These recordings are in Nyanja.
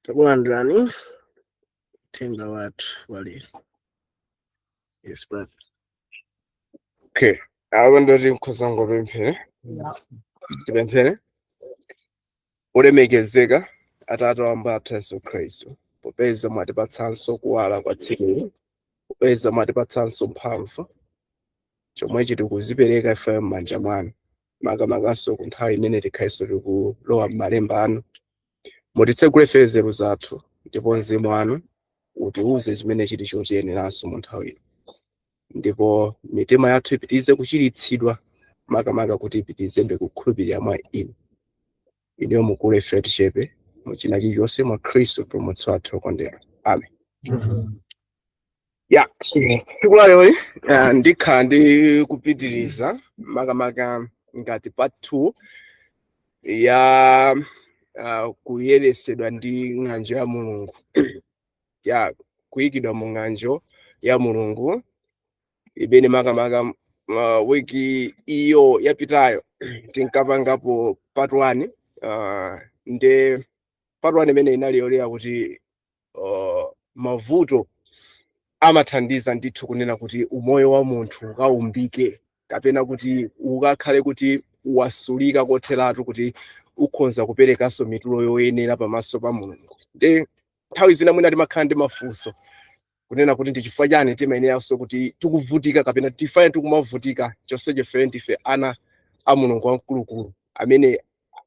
Takulandirani uthenga wathu wa lero. Yes, brother. Okay, apo ndoti nkhoza ngopemphere. Tipemphere. Olemekezeka Atate wa Ambuye athu Yesu Khristu, popeza mwatipatsanso kuwala kwa tsiku, popeza mwatipatsanso mphamvu, chomwechi tikuzipereka ife m'manja mwanu, makamakaso ku nthawi imene tikhalenso tikulowa m'malemba anu. Mutitsegule ife nzeru zathu, ndipo Mzimu wanu utiuze chimene chili chotiyeneranso mu nthawi ino, ndipo mitima yathu ipitirize kuchiritsidwa, makamaka kuti ipitirizebe kukhulupirira mwa inu. Inuyo mukule, ife tichepe, muchina chilichonse, mwa Khristu Mpulumutsi wathu wokondedwa. Amen. Ya, tsiku la lero ndikhala ndi kupitiriza makamaka ngati part 2 ya kuyeretsedwa ndi ng'anjo ya Mulungu, ya kuyikidwa mu ng'anjo ya Mulungu, imene makamaka wiki iyo yapitayo tinkapangapo part 1. Nde part 1 imene inali yolera kuti mavuto amathandiza ndithu kunena kuti umoyo wa munthu ukaumbike, kapena kuti ukakhale kuti wasulika kotheratu, kuti ukhonza kuperekanso mitulo yoyenera pamaso pa Mulungu. Nde nthawi zina mwina timakhala ndi mafunso kunena kuti ndi chifukwa chani timayeneranso kuti tikuvutika, kapena tifane tikumavutika, chonsecho ife ndife ana a Mulungu wamkulukulu amene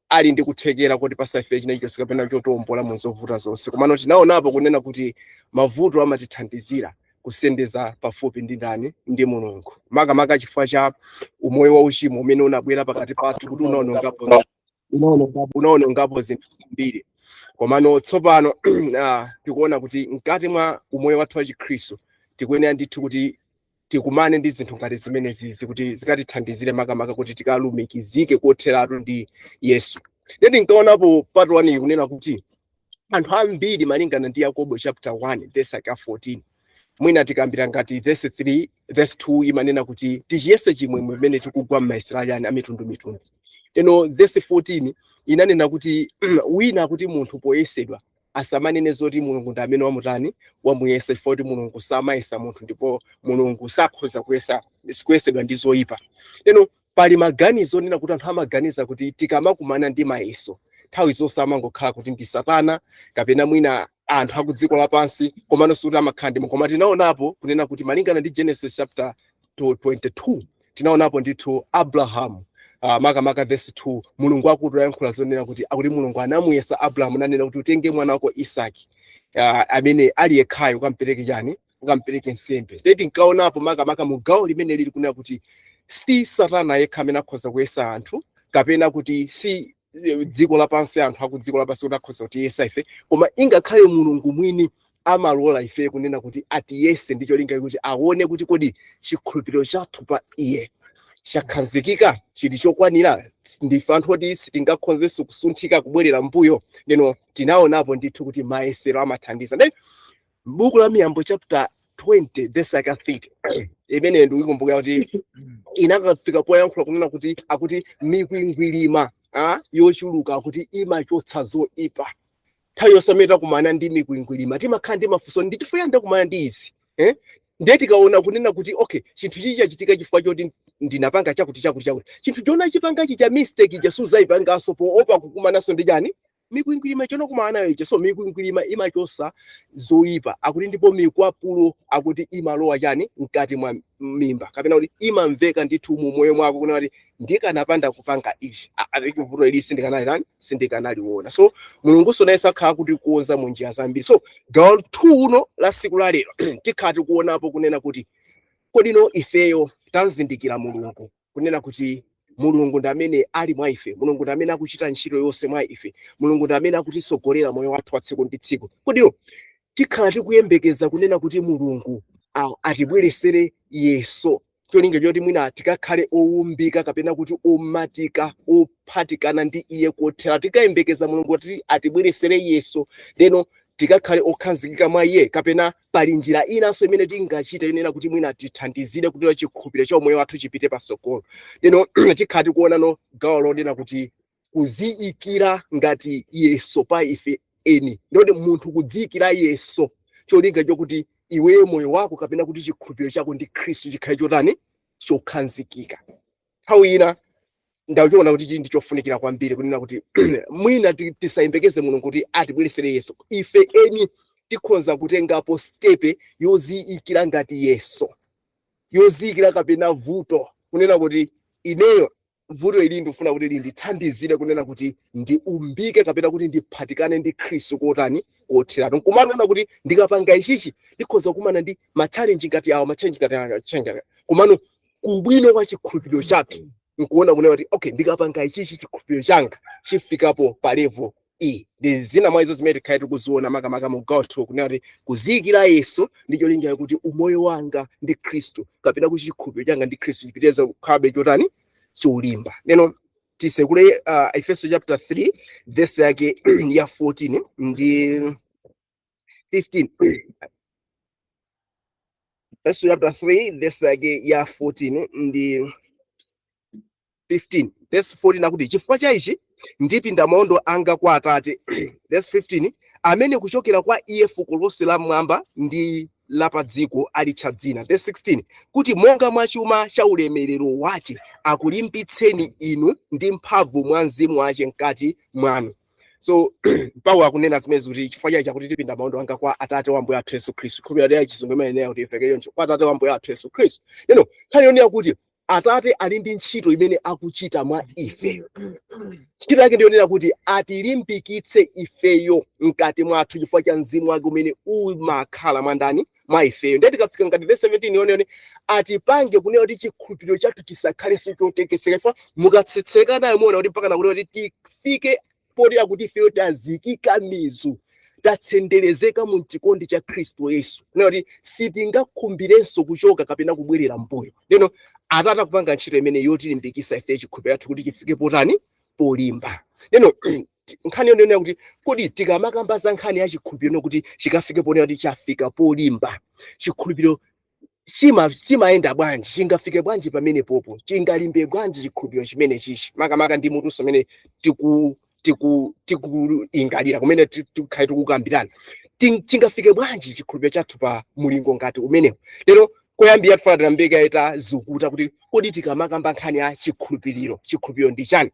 ali ndi kuthekera kuti pasa ife china chilichonse kapena chotiwombola mu zovuta zonse. Komano tinaonapo kunena kuti mavuto amatithandizira kusendeza pafupi ndi ndani? Ndi Mulungu, makamaka chifukwa cha umoyo wa uchimo umene unabwera pakati pathu, kuti unaonongapo zinthu zambiri. Komano tsopano tikuona kuti mkati mwa umoyo wathu wa Chikhristu tikuyenera ndithu kuti tikumane ndi zinthu ngati zimenezizi, kuti zikatithandizire makamaka kuti tikalumikizike kotheratu ndi Yesu. Ndiye tinkaonapo part 1 kunena kuti anthu ambiri, malingana ndi Yakobo chapter 1 verse 14, mwina tikambira ngati verse 3, verse 2 imanena kuti tichiyese chimwemwe pamene tikugwa m'mayesero achani? Amitundumitundu. Teno verse 14 inanena kuti wina kuti munthu poyesedwa asamanene zoti Mulungu ndi amene wamutani? Wamuyesa, chifukwa kuti Mulungu samayesa munthu, ndipo Mulungu sakhoza kuyesedwa ndi zoyipa. Teno pali maganizo onena kuti anthu amaganiza kuti tikamakumana ndi mayeso nthawi zonse amangokhala kuti ndi Satana kapena mwina anthu aku dziko lapansi, komano sikuti amakhala ndi. Koma tinaonapo kunena kuti malingana ndi Genesis chapter 22, tinaonapo ndithu Abrahamu, makamaka verse 2, Mulungu akuti ayankhula zonena kuti akuti Mulungu anamuyesa Abrahamu nanena kuti utenge mwana wako Isaki, amene ali yekhayo, ukampereke chani? Ukampereke nsembe. Ndiye tinkaonapo makamaka mu gawo limene lili kunena kuti si Satana yekha amene akhoza kuyesa anthu, kapena kuti si dziko lapansi, anthu aku dziko lapansi kuti akhoza kutiyesa ife, koma ingakhale Mulungu mwini amalola ife kunena kuti atiyese ndi cholinga kuti aone kuti kodi chikhulupiriro chathu pa iye chakhazikika, chili chokwanira, ndife anthu oti sitingakhonzenso kusunthika kubwerera mbuyo. Ndeno tinaonapo ndithu kuti mayesero amathandiza. Then buku la Miyambo chapter 20 verse 30, imene ndikuikumbukira kuti inakafika poyankhula kunena kuti akuti mikwingwirima yochuluka akuti imachotsa zoipa. Nthawi yonse amene takumana ndi mikwingwirima timakhala ndi mafunso: ndi chifukwa ndakumana ndi izi, eh? Ndiye tikaona kunena kuti okay, chinthu chichi chachitika chifukwa choti ndinapanga chakuti chakuti chakuti, chinthu chona chipangachi cha mistake ija suzayipanganso poopa kukumananso ndi chani? Mikwingwirima chona kumana nayo ija. So mikwingwirima imachosa zoyipa akuti, ndipo mikwapulo akuti imalowa chani? Mkati mwa mimba, kapena kuti imamveka ndithu mu moyo mwako kunena kuti ndikanapanda kupanga ichi, vuto ili sindikanali tani? Sindikanaliona. So Mulungu naye sakhala kuti kukonza mu njira zambiri. So gawo 2 uno la siku la lero tikhala tikuonapo kunena kuti kodino ifeyo tazindikira Mulungu, kunena kuti Mulungu ndi amene ali mwa ife, Mulungu ndi amene akuchita ntchito yonse mwa ife, Mulungu ndi amene akutisogolera moyo wathu wa tsiku ndi tsiku. Kodino tikhala tikuyembekeza kunena kuti Mulungu atibweresere yeso cholinga choti mwina tikakhale owumbika, kapena kuti omatika, ophatikana ndi iye kothera? Tikayembekeza Mulungu kuti atibweresere yeso leno tikakhale okhazikika mwa iye, kapena pali njira inanso imene tingachite yonena kuti mwina tithandizire kuti chikhulupiriro cha umoyo wathu chipite patsogolo? Leno tikhala tikuonano gawo lonena kuti Kuziyikira ngati yeso pa ife eni, ndoti munthu kudziyikira yeso cholinga chokuti iweyo moyo wako kapena kuti chikhulupiriro chako ndi Khristu chikhale chotani? Chokhazikika. Nthawi ina ndakuchiona kuti chili ndi chofunikira kwambiri kunena kuti mwina tisayembekeze Mulungu kuti atibweresere yeso. Ife eni tikhonza kutengapo step yoziyikira ngati yeso, yoziyikira kapena vuto, kunena kuti ineyo vuto ili ndikufuna kuti lindithandizire kunena kuti ndiumbike kapena kuti ndiphatikane ndi Khristu kotani? Kotheratu. Nkumationa kuti ndikapanga ichichi ndikhoza kumana ndi ma challenge ngati awa, ma challenge ngati awa, challenge ngati awa. Komano kubwino kwa chikhulupiriro chathu nkuona kunena kuti okay, ndikapanga ichichi chikhulupiriro changa chifikapo pa level iyi. Ndi zina mwa izo zimene tikhale tikuziona makamaka mu gawo 2, kunena kuti kuziyikira yeso ndi cholinga kuti umoyo wanga ndi Khristu kapena kuti chikhulupiriro changa ndi Khristu chipitirize kukhalabe chotani? Cholimba. Neno tisekule Efeso chapter 3, verse yake ya 14 ndi 15. Efeso chapter 3, verse yake ya 14 ndi 15. Verse 14 akuti, "Chifukwa cha ichi ndipinda maondo anga kwa Atate." Verse 15, "Amene kuchokera kwa iye fuko lonse la mmwamba ndi la pa dziko alitcha dzina." Verse 16, "Kuti monga mwa chuma cha ulemerero wace akulimbitseni inu ndi mphamvu mwa mzimu wace mkati mwanu." So Paulo akunena zimene kuti chifukwa chake chakuti tipinda maondo anga kwa Atate wa Ambuye athu Yesu Khristu. Khulupirira ya Chizungu imene kuti ifeke yoncho, kwa Atate wa Ambuye athu Yesu Khristu. Nkhani yonena kuti Atate ali ndi ntchito imene akuchita mwa ife. Ntchito yake ndiyonena kuti atilimbikitse ifeyo mkati mwathu chifukwa cha mzimu wake umene umakhala mwa ndani? Mwa ifeyo. Ndiye tikafika ngati verse 17 yoneyone, atipange kunena kuti chikhulupiriro chathu chisakhalenso chotekeseka, chifukwa mukatsetseka nayo muona kuti mpaka nakuti tifike poti akuti ifeyo tazikika mizu, tatsenderezeka mu chikondi cha Khristu Yesu, kunena kuti sitingakhumbirenso kuchoka kapena kubwerera mbuyo. Lero Atate akupanga ntchito imene yotilimbikitsa ife chikhulupiriro chathu kuti chifike potani? Polimba. Lero nkhani yonena kuti kodi tikamakamba za nkhani ya chikhulupiriro kuti chikafike ponena kuti chafika polimba, chikhulupiriro chimayenda bwanji? Chingafike bwanji pamene popo? Chingalimbe bwanji chikhulupiriro chimene chichi, makamaka ndi mutuso umene tikuingalira kumene tikhale tikukambirana? Chingafike bwanji chikhulupiriro chathu pa mulingo ngati umenewo? Lero koyambira tifuna tiyambeke tazukuta kuti kodi tikamakamba nkhani ya chikhulupiriro, chikhulupiriro ndi chani?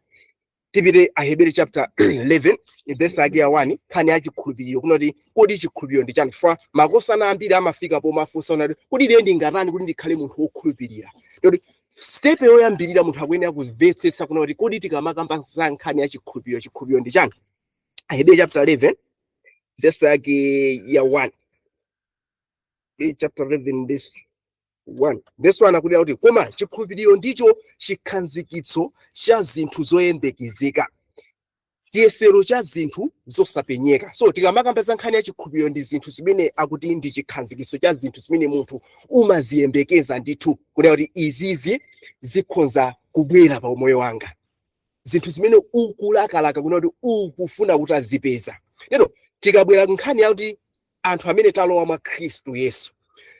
Tipite Aheberi chapter 11, verse yake ya 1, nkhani ya chikhulupiriro, kunoti kodi chikhulupiriro ndi chani? Chifukwa makosana ambiri amafika pomafunsa unati kodi ine ndingatani kuti ndikhale munthu wokhulupirira? Ndoti step yoyambirira munthu akuyenera kumvetsetsa kunoti kodi tikamakamba za nkhani ya chikhulupiriro, chikhulupiriro ndi chani? Aheberi chapter 11, verse yake ya 1. Chapter 11 verse 1. Verse 1 akuti koma chikhulupiriro ndicho chikhazikitso cha zinthu zoyembekezeka, chiyesero cha zinthu zosapenyeka. So tikamakamba za nkhani ya chikhulupiriro, ndi zinthu zimene akuti ndi chikhazikitso cha zinthu zimene munthu umaziyembekeza ndithu, kunena kuti izizi zikhonza kubwera pa umoyo wanga, zinthu zimene ukulakalaka, kunena kuti ukufuna kuti azipeza. Lero tikabwera nkhani yakuti anthu amene talowa mwa Khristu Yesu,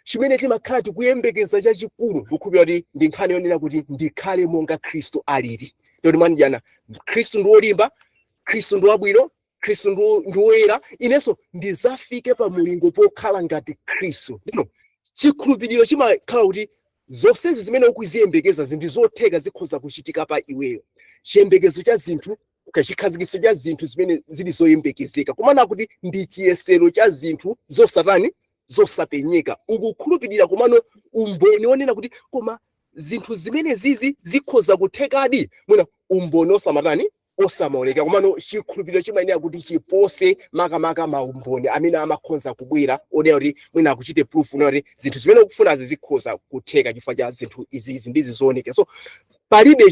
chimene timakhala tikuyembekeza chachikulu, ndikukhulupirira kuti ndi nkhani yonena kuti ndikhale monga Khristu alili. Ndoti mwanjana Khristu ndi wolimba, Khristu ndi wabwino, Khristu ndi woyera, inenso ndizafike pa mulingo pokhala ngati Khristu. Ndino chikhulupiriro chimakhala kuti zonsezi zimene ukuziyembekeza ndi zotheka, zikhoza kuchitika pa iweyo. Chiyembekezo cha zinthu, chikhazikitso cha zinthu zimene zili zoyembekezeka, kumana kuti ndi chiyesero cha zinthu zosatani? Zosapenyeka. Ukukhulupirira, komano umboni wonena kuti koma zinthu zimene zizi zikhoza kuthekadi, mwina umboni osamatani? Osamaoneka. Komano chikhulupiriro chimayenera kuti chipose makamaka maumboni amene amakhonza kubwera onena kuti mwina akuchite proof onena kuti zinthu zimene ukufunazi zikhoza kutheka chifukwa cha zinthu izi, izi ndizi zooneka. So palibe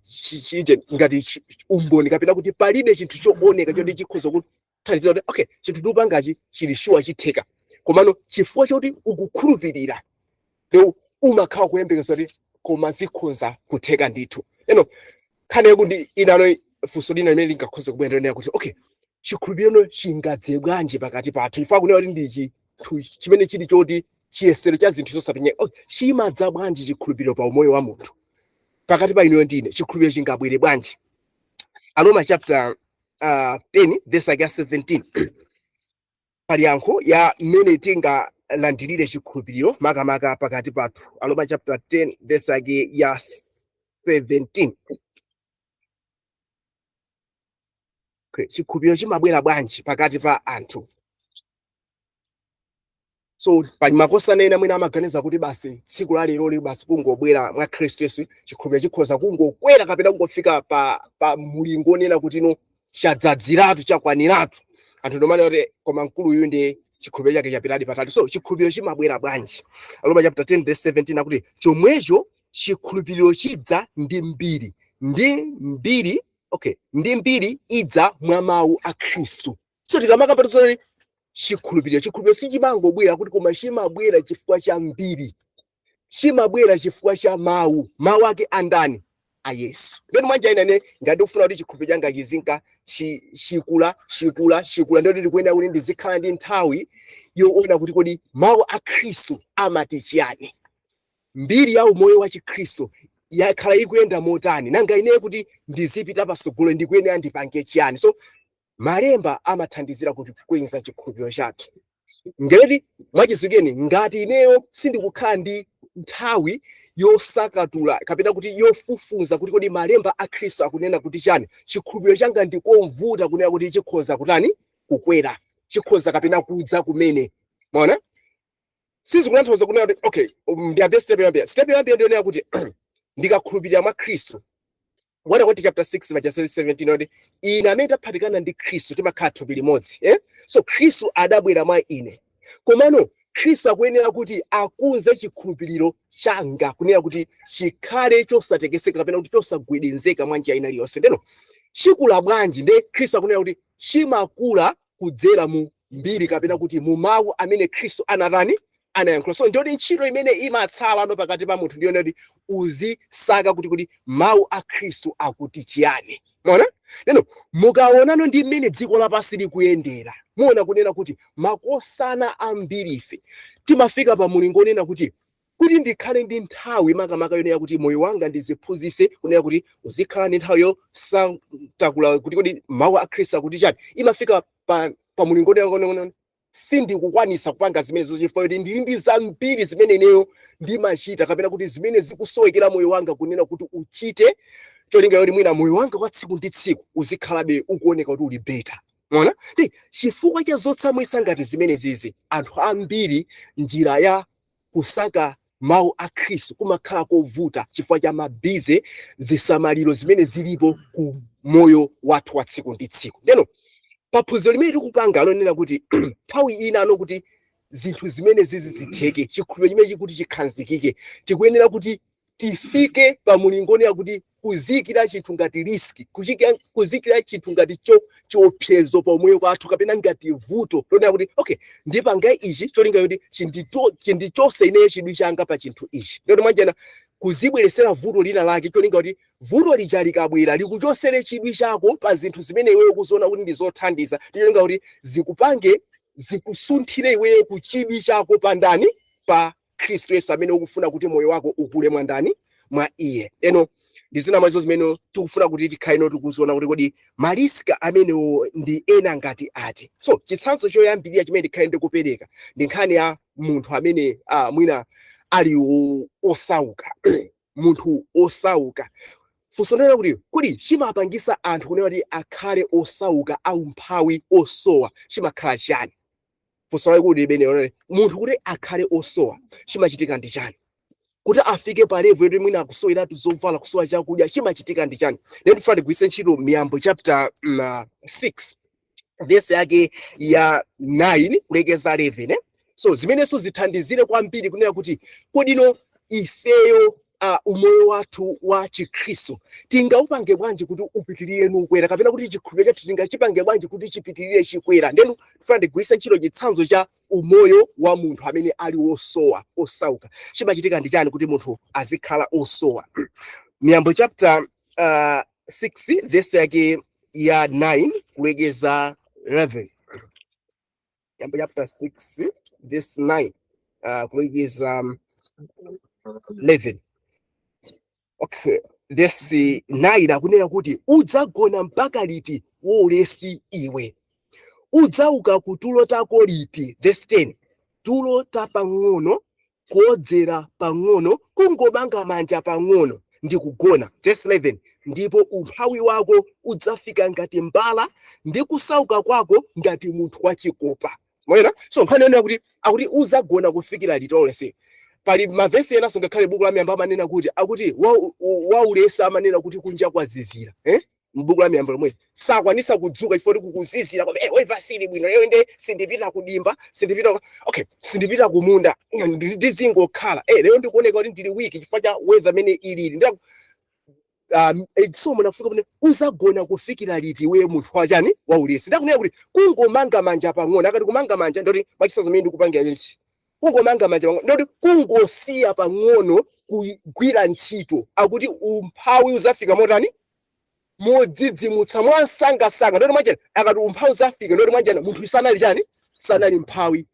chije ngati umboni kapena kuti palibe chinthu chooneka choti chikhoza kuthandizira kuti okay, chinthu ndikupangachi chili sure chitheka. Komano chifukwa choti ukukhulupirira, lero umakhala kuyembekeza kuti koma zikhonza kutheka ndithu. Eno nkhani yakuti inano funso lina limene lingakhoze kubwera ndionera kuti okay, chikhulupiriro chingadze bwanji pakati pathu? Chifukwa kunena kuti ndi chinthu chimene chili choti chiyesero cha zinthu zosapenyeka, okay, chimadza bwanji chikhulupiriro pa umoyo wa munthu? Pakati pa inuyo ndine, chikhulupiriro chingabwere bwanji? Aroma chapter 10 verse yake ya 17, pali yankho ya mmene tingalandirire chikhulupiriro makamaka pakati pathu. Aroma chapter 10 verse yake ya 17. Okay, chikhulupiriro chimabwera bwanji pakati pa anthu? So pali makosana ena mwina amaganiza kuti basi tsiku la leroli basi kungobwera mwa Khristu Yesu, chikhulupiriro chikhoza kungokwera kapena kungofika pa mulingo onena kuti no, chadzadziratu, chakwaniratu. Anthu ndomane kuti koma mkulu uyu ndi chikhulupiriro chake chapitadi patali. So chikhulupiriro chimabwera bwanji? Aroma chapter 10 verse 17 akuti, "Chomwecho chikhulupiriro chidza ndi mbiri, ndi mbiri, okay, ndi mbiri idza mwa mawu a Khristu." So tikamakamba tizoti chikhulupiriro, chikhulupiriro sichimangobwera kuti, koma chimabwera chifukwa cha mbiri, chimabwera chifukwa cha mawu. Mawu ake andani? A Yesu. Ndoti mwanja ine ngati ndikufuna kuti chikhulupiriro changa chizinka chikula, chikula, chikula, ndoti ndikuyenera kuti ndizikhala ndi nthawi yoona kuti kodi mawu a Khristu amati chiyani, mbiri ya umoyo wa Chikhristu yakhala ikuyenda motani, nanga ineyo kuti ndizipita pasogolo ndikuyenera ndipange chiyani? So malemba amathandizira kuti kukweza chikhulupiriro chathu. Ngati mwachizikeni, ngati ineyo sindikukhala ndi nthawi yosakatula kapena kuti yofufuza kuti kodi malemba a Khristu akunena kuti chani, chikhulupiriro changa ndikovuta kunena kuti chikhoza kutani, kukwera, chikhoza kapena kudza kumene. Maona, sizikutanthauza kunena kuti, okay, ndiyambe step yoyambira. Step yoyambira ndiyonena kuti ndikakhulupirira mwa Khristu, 1 Korinto chapter 6 verse 17 kuti ine amene taphatikana ndi Khristu timakhala thupi limodzi, eh? So Khristu adabwera mwa ine, komano Khristu akuyenera kuti akunze chikhulupiriro changa kunena kuti chikhale chosatekeseka kapena kuti chosagwedezeka mwa njira ina iliyonse. Ndeno chikula bwanji? Nde Khristu akunena kuti chimakula kudzera mu mbiri kapena kuti mu mawu amene Khristu anatani, anayankhula. So ndiyoti ntchito imene imatsala ano pakati pa munthu ndiyona kuti uzisaka kuti mawu a Khristu akuti chiyani. Mona neno, mukaonano ndi mmene dziko lapansi likuyendera, muona kunena kuti makosana ambiri ife timafika pa mulingo onena kuti ndikhale ndi nthawi makamaka yonena kuti moyo wanga ndiziphunzitse kunena kuti uzikhala ndi nthawi yosantakula kuti kodi mawu a Khristu akuti chani, imafika pa mulingo onena sindikukwanisa kupanga zimenezo chifukwa kuti ndili ndi zambiri zimene ineyo ndimachita kapena kuti zimene zikusowekera moyo wanga kunena kuti uchite, cholinga yoti mwina moyo wanga wa tsiku ndi tsiku uzikhalabe ukuoneka kuti uli better. Mona ndi chifukwa cha zotsamwisa ngati zimene zizi, anthu ambiri njira ya kusaka mawu a Khristu kumakhala kovuta chifukwa cha ma busy, zisamaliro zimene zilipo ku moyo wathu wa tsiku ndi tsiku. Ndeno paphunziro limene tikupanga lonena kuti nthawi ina ano kuti zinthu zimene zizi zitheke, chikhulupiriro chimene chikuti chikhazikike, tikuyenera kuti tifike pa mulingo onena kuti kuziyikira chinthu ngati risk, kuziyikira chinthu ngati chiopsezo pa umoyo kwathu kapena ngati vuto lonena kuti, okay, ndipanga ichi cholinga kuti chindichose ineyo chidwi changa pa chinthu ichi. Ndoti mwanjena kuzibweresera vuto lina lake cholinga kuti vuto lija likabwera likuchosere chidwi chako pa zinthu zimene iweyo ukuziona kuti ndi zothandiza, cholinga kuti zikupange, zikusunthire iweyo ku chidwi chako pa ndani? Pa Khristu Yesu amene ukufuna kuti moyo wako ukule mwa ndani? Mwa iye. Eno ndi zina mwazo zimene tikufuna kuti tikhale no tikuziona kuti kodi ma risk amenewo ndi ena ngati ati. So chitsanzo choyambirira chimene ndikhale ndikupereka ndi nkhani ya munthu amene mwina ali osauka. Munthu osauka, funso ndinena kuti kodi chimapangisa anthu kunena kuti akhale osauka, aumphawi, osowa, chimakhala chani? Funso lalikulu limene munthu kuti akhale osowa, chimachitika ndi chani kuti afike pa level yoti mwina akusoweratu zovala, kusowa chakudya? Chimachitika ndi chani? Then ndifuna ndigwiritse ntchito Miyambo chapter 6 verse yake ya 9 kulekeza 11, eh? So zimenenso zithandizire kwambiri kunena kuti kodino ifeyo umoyo wathu wa Chikhristu tingaupange bwanji kuti upitirire nukwera, kapena kuti chikhulupiriro chathu tingachipange bwanji kuti chipitirire chikwera. Ndenu ndifuna ndigwiritse ntchito chitsanzo cha umoyo wa munthu amene ali wosowa, osauka. Chimachitika ndi chani kuti munthu azikhala osowa? Miyambo chapter 6 verse yake ya 9 kulekeza 11. Miyambo chapter 6 verse 9 kulekeza 11. Okay. Verse 9 akunena kuti, "Udzagona mpaka liti, wolesi iwe? Udzauka kutulo tako liti?" Verse 10, "Tulo tapang'ono, kuodzera pang'ono, kungomanga manja pang'ono ndi kugona." Verse 11, "Ndipo umphawi wako udzafika ngati mbala, ndi kusauka kwako ngati munthu wachikopa." Mwaona? So nkhani yonena kuti akuti udzagona kufikira liti, olesi? Pali mavesi enanso, ngakhale buku la Miyambo amanena kuti akuti waulesi amanena kuti kunja kwazizira, eh? Mbuku la Miyambo lomwe sakwanisa kudzuka chifukwa kuti kukuzizira koma weather sili bwino lero, nde sindipita kudimba, sindipita okay, sindipita kumunda, ndizingokhala. Lero ndikuoneka kuti ndili weak chifukwa cha weather imene ilili. So munafika pamene uzagona kufikira liti, iwe munthu wachani, waulesi? Ndakunena kuti kungomanga manja pang'ono. Akati kumanga manja, ndoti mwachitsanzo mene ndikupangira ichi, kungomanga manja pang'ono, ndoti kungosiya pang'ono kugwira ntchito, akuti umphawi uzafika motani? Modzidzimutsa, mwansangasanga. Ndoti mwanjani akati umphawi uzafika? Ndoti mwanjani munthu sanali chani? Sanali mphawi.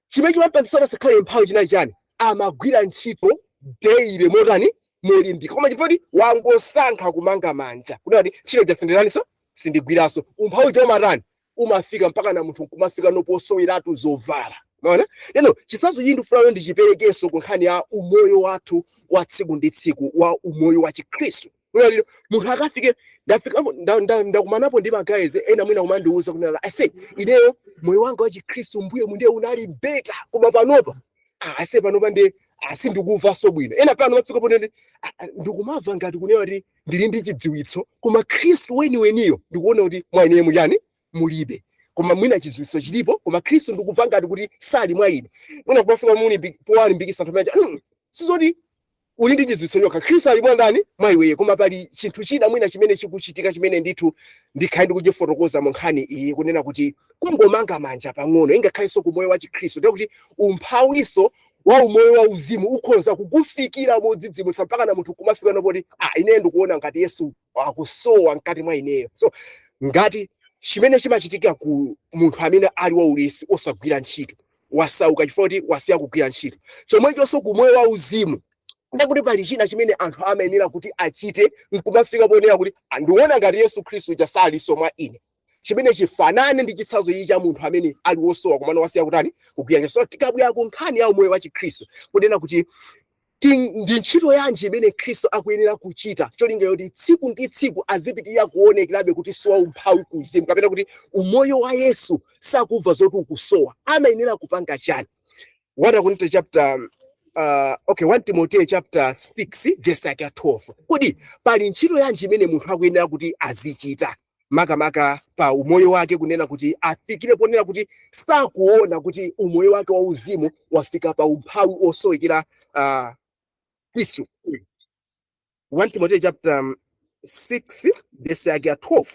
Chimene chimapangitsa asakhale mphawi chinali chani? Amagwira ntchito daily motani? Molimbika. Koma chifukwa wangosankha kumanga manja, kunena kuti ntchito ja sindiraniso, sindigwiranso, umphawi chomatani? Umafika mpaka na munthu kumafika noposoweratu zovala. Maona lero chitsanzo ichi ndifuna ndichiperekenso ku nkhani ya umoyo wathu wa tsiku ndi tsiku, wa umoyo wa Chikhristu. Lero munthu akafike, ndafika, ndakumanapo ndi ma guys ena mwina kumandiuza kunena, "Ase, ineyo moyo wanga wa Chikhristu mbuye mundiye unali better, koma panopa, ase, panopa ndi asindikumvanso bwino." Ena pano mafika ponene ndikumamva ngati kunena kuti ndili ndi chidziwitso, koma Khristu weniweniyo ndikuona kuti mwa ineyo muchani? Mulibe. Koma mwina chidziwitso chilipo, koma Khristu ndikumva ngati kuti sali mwa ine. Mwina kumafika powalimbikitsa anthu amene sizoti uli ndi chidziwitso chokha, Khristu ali mwa ndani? Mwa iweyo, koma pali chinthu china mwina chimene chikuchitika, chimene ndithu ndikhale ndikuchifotokoza mu nkhani iyi, kunena kuti kungomanga manja pang'ono, ingakhalenso ku moyo wa Chikhristu, ndiye kuti umphawiso wa umoyo wa uzimu ukhoza kukufikira modzidzimutsa, mpaka na munthu kumafika nopoti, "Ah, ineyo ndikuona ngati Yesu akusowa mkati mwa ineyo." So ngati chimene chimachitika ku munthu amene ali waulesi, osagwira ntchito, wasauka chifukwa kuti wasiya kugwira ntchito, chomwechonso ku moyo wa uzimu, ndekuti pali china chimene anthu amayenera kuti achite nkumafika ponena kuti, "Ah, ndikuona ngati Yesu Khristu uja salinso mwa ine," chimene chifanane ndi chitsanzo ichi cha munthu amene ali wosowa komano wasiya kutani? Kugwira ntchito. So tikabwera ku nkhani ya umoyo wa Chikhristu, kunena kuti ndi ntchito yanji imene Khristu akuyenera kuchita cholinga yoti tsiku ndi tsiku azipitirira kuonekerabe kuti siwa umphawi kuuzimu, kapena kuti umoyo wa Yesu sakumva zoti ukusowa, amayenera kupanga chani? 1 Korinto chapter okay, 1 Timoteyo chapter 6 verse yake ya 12. Kodi pali ntchito yanji imene munthu akuyenera kuti azichita makamaka pa umoyo wake, kunena kuti afikire ponena kuti sakuona kuti umoyo wake wa uzimu wafika pa umphawi osowekera Khristu? 1 Timoteyo chapter 6 verse yake ya 12.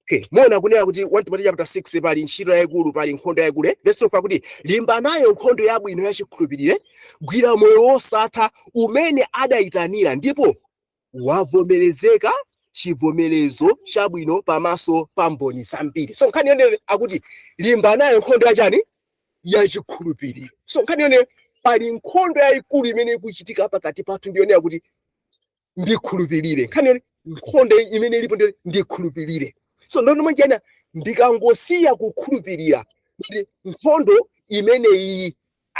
Okay, muona kunena kuti 1 Timoteyo chapter 6 pali ntchito yayikulu, pali nkhondo yayikulu. Verse 12 akuti, "Limba nayo nkhondo yabwino yachikhulupirire, gwira moyo wosatha umene adayitanira ndipo wavomerezeka chivomerezo chabwino pamaso pa mboni zambiri." So nkhani yonene akuti limba nayo nkhondo yachani? Yachikhulupiriro. So nkhani yonene pali nkhondo yayikulu imene ikuchitika pakati pathu, ndiyonera kuti ndikhulupirire. Nkhani yone nkhondo imene ilipo ndiyo ndikhulupirire. So ndono mwanjena ndikangosiya kukhulupirira kuti nkhondo imene iyi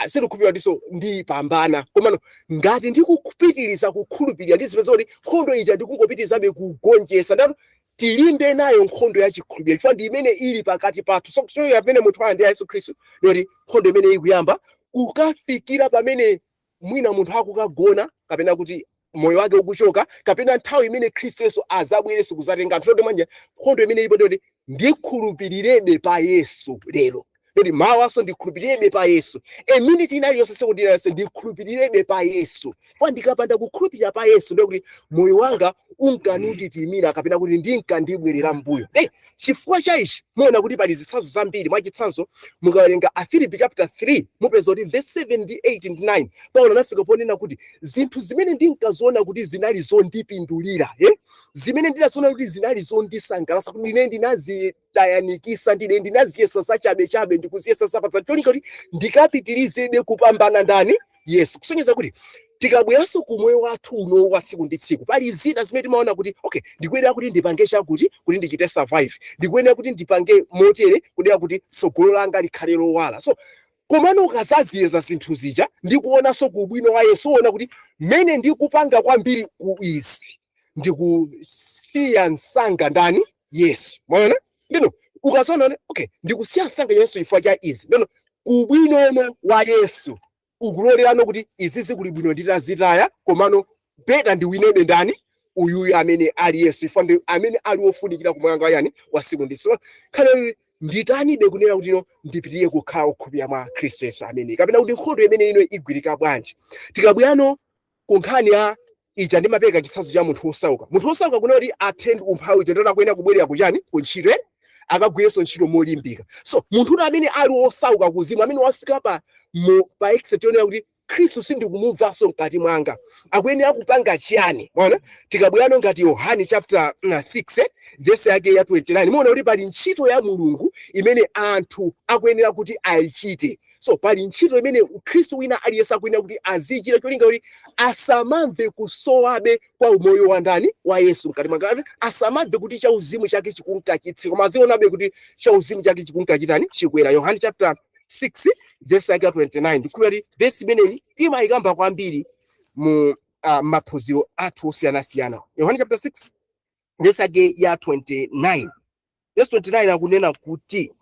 sindikukhulupirira ndiso ndipambana, komano ngati ndikupitiriza kukhulupirira, ndizipeza kuti nkhondo ija ndikungopitirizabe kugonjetsa. Ndatu tilimbe nayo nkhondo ya chikhulupiriro chifukwa ndi imene ili pakati pathu. So kuchoka pamene munthu ali ndi Yesu Khristu, ndiyoti nkhondo imene ikuyamba kukafikira pamene mwina munthu akukagona, kapena kuti moyo wake ukuchoka, kapena nthawi imene Khristu Yesu azabwerenso kuzatenga anthu. Ndoti manje nkhondo imene ilipo ndiyoti ndikhulupirirebe pa Yesu lero, ndoti mawaso ndikhulupirirebe pa Yesu, a minute ina iliyonse, sekondi iliyonse ndikhulupirirebe pa Yesu. Fa ndikapanda kukhulupirira pa Yesu, ndiye kuti moyo wanga unkanutitimira, kapena kuti ndinkandibwerera mbuyo. Hey, chifukwa cha ichi muona kuti pali zitsanzo zambiri. Mwachitsanzo, mukawerenga Afilipi chapter 3, mupeza kuti verse 7 ndi 8 ndi 9, Paulo anafika ponena kuti zinthu zimene ndinkaziona kuti zinali zondipindulira, eh? Zimene ndinaziona kuti zinali zondisangalatsa, kuti ine ndinazitayanikisa, ndine ndinaziyesa zachabechabe, ndikuziyesa zapadza, cholinga kuti ndikapitirizebe kupambana ndani? Yesu. Kusonyeza kuti Tikabweranso ku moyo wathu uno wa tsiku ndi tsiku, pali zina zimene timaona kuti okay, ndikuyenera kuti ndipange chakuti kuti ndichite survive, ndikuyenera kuti ndipange motere kudera kuti tsogolo langa likhale lowala. So komano ukazaziyeza zinthu zija ndikuonanso ku ubwino wa Yesu, uona kuti mmene ndikupanga kwambiri ku izi, ndikusiya msanga ndani? Yesu. Mwaona? Ndino ukazaona, okay, ndikusiya msanga Yesu chifukwa cha izi. Ndino kubwinono wa Yesu ukulolerano kuti izi zikuli bwino nditazitaya, komano better ndiwinebe ndani? Uyuyu amene ali Yesu, chifukwa ndi amene ali wofunikira kumoyo wanga yani wa tsiku ndi tsiku. Khale nditanibe kunena kuti no, ndipitirire kukhala wokhulupirira mwa Khristu Yesu amene, kapena kuti nkhondo imene ino igwirika bwanji? Tikabwerano ku nkhani ya ija, ndimapereka chitsanzo cha munthu wosauka. Munthu wosauka kunena kuti attend umphawi ija, akuyenera kubwerera kuchani? Ku ntchito, eh? Akagwirenso ntchito molimbika. So munthu uti amene ali wosauka kuzimu, amene wafika pa exit yonena kuti Khristu sindikumumvanso mkati mwanga, akuyenera kupanga chiyani? Mwaona, tikabwerano ngati Yohane chapter 6, verse yake ya 29, muona kuti pali ntchito ya Mulungu imene anthu akuyenera kuti ayichite. So pali ntchito imene Khristu wina aliyense akuyenera kuti azichita, cholinga kuti asamamve kusowabe kwa umoyo wa ndani? Wa Yesu mkati mwake, asamamve kuti chauzimu chake chikunkachitsika, koma azionabe kuti chauzimu chake chikunkachitani? Chikwera. Yohane chapter 6 verse yake ya 29. Ndikhulupirira kuti verse imeneyi timayikamba kwambiri mu maphunziro athu osiyanasiyana. Yohane chapter 6 verse yake ya 29. Verse 29 akunena kuti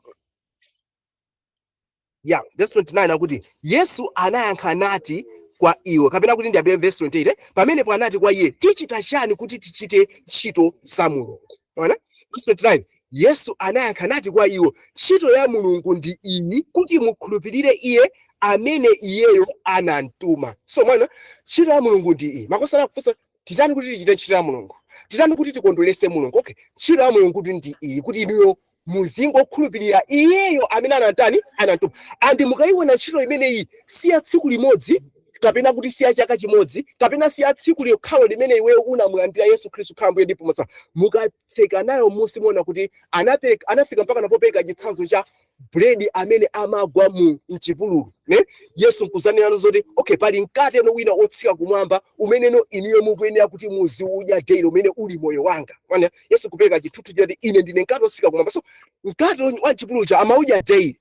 ya verse 29 akuti, "Yesu anayankha nati kwa iwo," kapena kuti ndiyambire verse 28, eh? "Pamenepo anati kwa iye, 'Tichita chani kuti tichite ntchito za Mulungu?'" Ona verse 29: "Yesu anayankha nati kwa iwo, 'Ntchito ya Mulungu ndi iyi, kuti mukhulupirire iye amene iyeyo anamtuma.'" So mwana, ntchito ya Mulungu ndi iyi. Makosana kufunsa, titani kuti tichite ntchito ya Mulungu? Titani kuti tikondwerese Mulungu? Okay, ntchito ya Mulungu kuti ndi iyi, kuti inuyo muzingokhulupirira iyeyo amene anatani? Anamtuma. And mukayiona ntchito imeneyi, siya tsiku limodzi, kapena kuti siya chaka chimodzi, kapena siya tsiku lokhalo limene iweyo unamulandira Yesu Khristu kukhala Mbuye ndi Mpulumutsi. Mukatseka nayo musi, muona kuti anapereka, anafika mpaka napopereka chitsanzo cha buledi amene amagwa mu mchipululu, ne? Yesu nkuzanena zoti okay, pali mkate no wina otsika kumwamba umeneno inuyo mukuyenera kuti muziudya daily, umene uli moyo wanga. Mwana, Yesu kupereka chithunzi choti ine ndine mkate otsika kumwamba. So mkate wa mchipululu cha amaudya daily.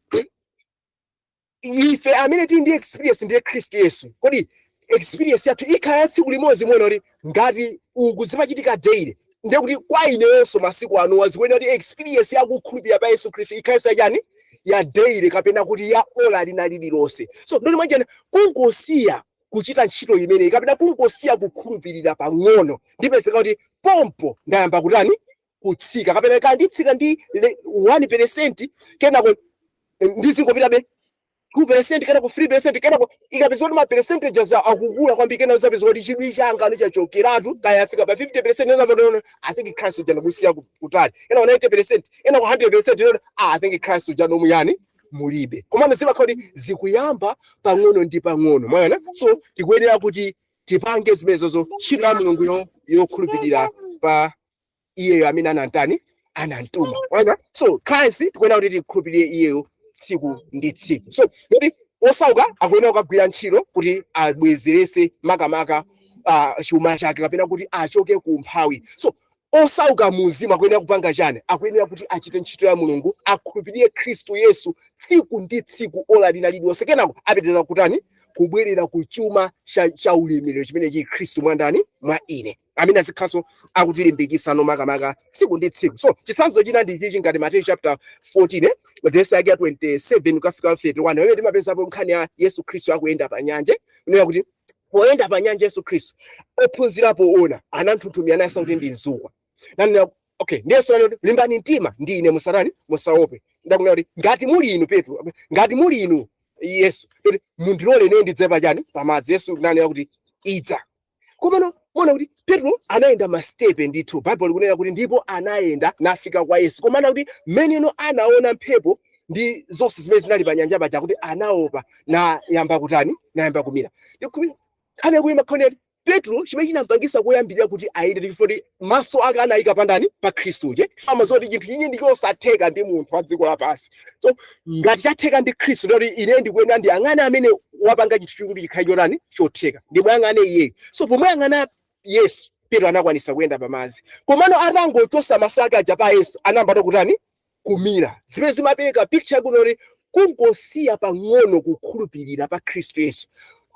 Ife amene tili ndi experience ndiye Khristu Yesu, kodi experience yathu ikhala ya tsiku limodzi? Muona kuti ngati uku zimachitika daily, ndiye kuti kwa ineyonso masiku ano zikuyenera kuti experience yakukhulupirira pa Yesu Khristu ikhalenso yachani? Ya daily, kapena kuti ya ola lina lililonse. So ndoni mwanjani, kungosiya kuchita ntchito imeneyi kapena kungosiya kukhulupirira pang'ono, ndipezeka kuti pompo ndayamba kutani? Kutsika. Kapena kanditsika ndi 1%, kenako ndizingopitabe 2%, kenako 3%, kenako ikapeza kuti ma percentages akukula kwambiri, kenako zapeza kuti chidwi changa nichachokeratu, kaya afika pa 50%, I think Christ uja ndakusiya kutali, kenako 90%, kenako 100%, ah, I think Christ uja nomuyani mulibe. Komano zimakhala kuti zikuyamba pang'ono ndi pang'ono. Mwaona? So tikuyenera kuti tipange zimenezozo, ntchito ya Mulungu yokhulupirira pa iyeyo amene anantani? Anamtuma. Mwaona? So Christ tikuyenera kuti tikhulupirire iyeyo tsiku ndi tsiku. So kuti osauka akuyenera kukagwira ntchito kuti abwezerese makamaka chuma chake, kapena kuti achoke ku umphawi. So osauka muzimu akuyenera kupanga chani? Akuyenera kuti achite ntchito ya Mulungu, akhulupirire Khristu Yesu tsiku ndi tsiku, ola lina lililonse. Kenako apitiriza kutani? Kubwerera ku chuma cha ulemerero chimene chili Khristu mwa ndani? Mwa ine, amene azikhaso akutilimbikisa makamaka tsiku ndi tsiku. So chitsanzo china ndi chichi, ngati Mateyu chapter 14, verse yake ya 27 kukafika 31, pamene timapezapo nkhani ya Yesu Khristu akuyenda pa nyanja. Kunena kuti poyenda pa nyanja Yesu Khristu, ophunzirapo ona ananthunthumira, anayesa kuti ndi mzukwa. Nanena okay, ndi Yesu anati, "Limbani mtima, ndi ine, musatani? Musaope." Ndakunena kuti ngati muli inu Petro, ngati muli inu Yesu, kuti mundilole ine ndidze pachani? Pamadzi. Yesu nanena kuti idza. Komano muona kuti Petro anayenda mastepe ndithu. Bible likunena kuti ndipo anayenda nafika kwa Yesu. Komana kuti mmeneno anaona mphepo ndi zonse zimene zinali pa nyanja paja, kuti anaopa, nayamba kutani? Nayamba kumira. Nkhani yakuyima khoneti. Petro chimene chinampangisa koyambirira kuti ayende, chifukwa kuti maso ake anayika pandani? Pa Khristu. Je amadziwa kuti chinthu chinyi ndi chosatheka ndi munthu wa dziko lapansi. So ngati chatheka ndi Khristu, ndoti ine ndikuyenera ndiyang'ane amene wapanga chinthu chikuti chikhale chotani? Chotheka. Ndimuyang'ane iyeyo. So pomuyang'ana Yesu, Petro anakwanisa kuyenda pamadzi. Komano atangochosa maso ake aja pa Yesu, anayamba kutani? Kumira. Zimene zimapereka picture yakuti kuti kungosiya pang'ono kukhulupirira pa Khristu Yesu,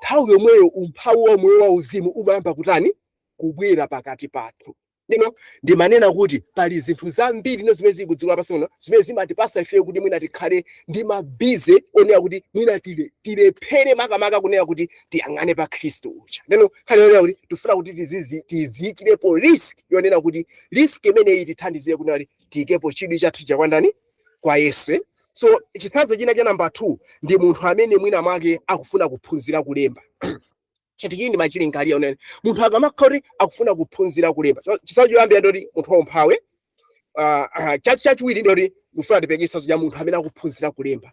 nthawi yomweyo umphawi wa moyo wauzimu umayamba kutani? Kubwera pakati pathu. Ndino ndimanena kuti pali zinthu zambiri no zimene zili kudziko lapansi muno zimene zimatipasa ife kuti mwina tikhale ndi ma busy onena kuti mwina tilephere makamaka kunena kuti tiyang'ane pa Khristu uja. Ndino khale yonena kuti tifuna kuti tiziyikirepo risk, yonena kuti risk imeneyi tithandizire kunena kuti tiyikepo chidwi chathu chakwandani? Kwa Yesu, eh? So chitsanzo china cha namba 2 ndi munthu amene mwina mwake akufuna kuphunzira kulemba. Chinthu chini ndimachilingalira unene munthu akamakhala kuti akufuna kuphunzira kulemba. So, chitsanzo choyambira ndoti munthu waumphawi. Chachiwiri ndoti ndikufuna ndipeke chitsanzo cha munthu amene akuphunzira kulemba.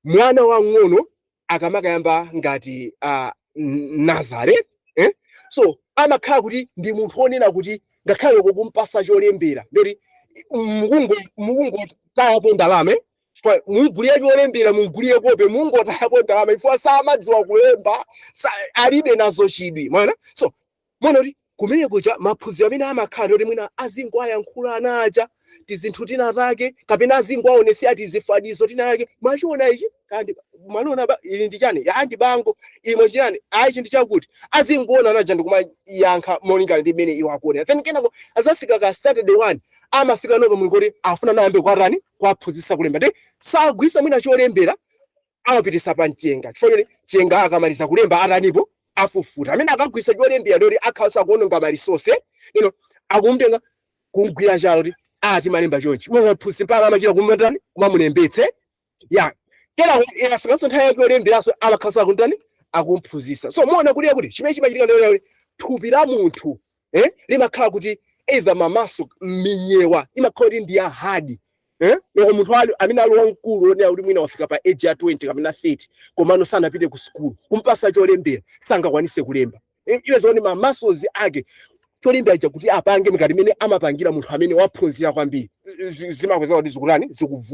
Mwana wang'ono akamakayamba ngati nursery, eh? So amakhala kuti ndi munthu wonena kuti ngakhale loko kumpasa cholembera, ndoti mukungotayapo ndalama, eh? Chifukwa mungulire cholembera, mungulire kope, mungotayapo ndalama, chifukwa samadziwa kulemba, alibe nazo chidwi mwana. So mona kuti kumene kuja maphunziro amene amakhala ndoti mwina azingoayankhula ana aja tizinthu tina take, kapena azingoaonesera tizifanizo tina take. Mwachiona ichi kandi mwaliona ba ili ndi chani? Ya, ndi bango. Imwe chani? Ayi, chinthu chakuti azingoona anaja ndikumayankha molingana ndi mmene iwo akuonera. Then kenako azafika ka standard 1, amafika nopo muli kuti afuna nayambe kwatani? Kwaphunzitsa kulemba. Ndi sagwisa mwina cholembera, amapitisa pa mchenga, chifukwa choti chenga akamaliza kulemba atanipo? Afufuta. Amene akagwisa cholembera ndoti akhalanso akuononga ma resource. Ino akumtenga kumgwira chalo kuti ati malemba chonchi, mwaphunzitsi mpaka amachita kumatani? Kumamulembetse ya. Kenako afikanso nthawi yake yolemberanso, amakhalanso akuntani? Akumphunzitsa. So muona kuti kuti chimene chimachitika ndiyo kuti thupi la munthu, eh, limakhala kuti either mamaso, minyewa imakhala kuti ndi ya hard, eh? Loko munthu ali amene ali wamkulu onera kuti mwina wafika pa age ya 20 kapena 30, komano sanapite ku sukulu, kumpasa cholembera sangakwanise kulemba. Eh, iwe zoni ma muscles ake cholembera ija kuti apange ngati imene amapangira munthu amene waphunzira kwambiri, zimakweza kuti zikutani?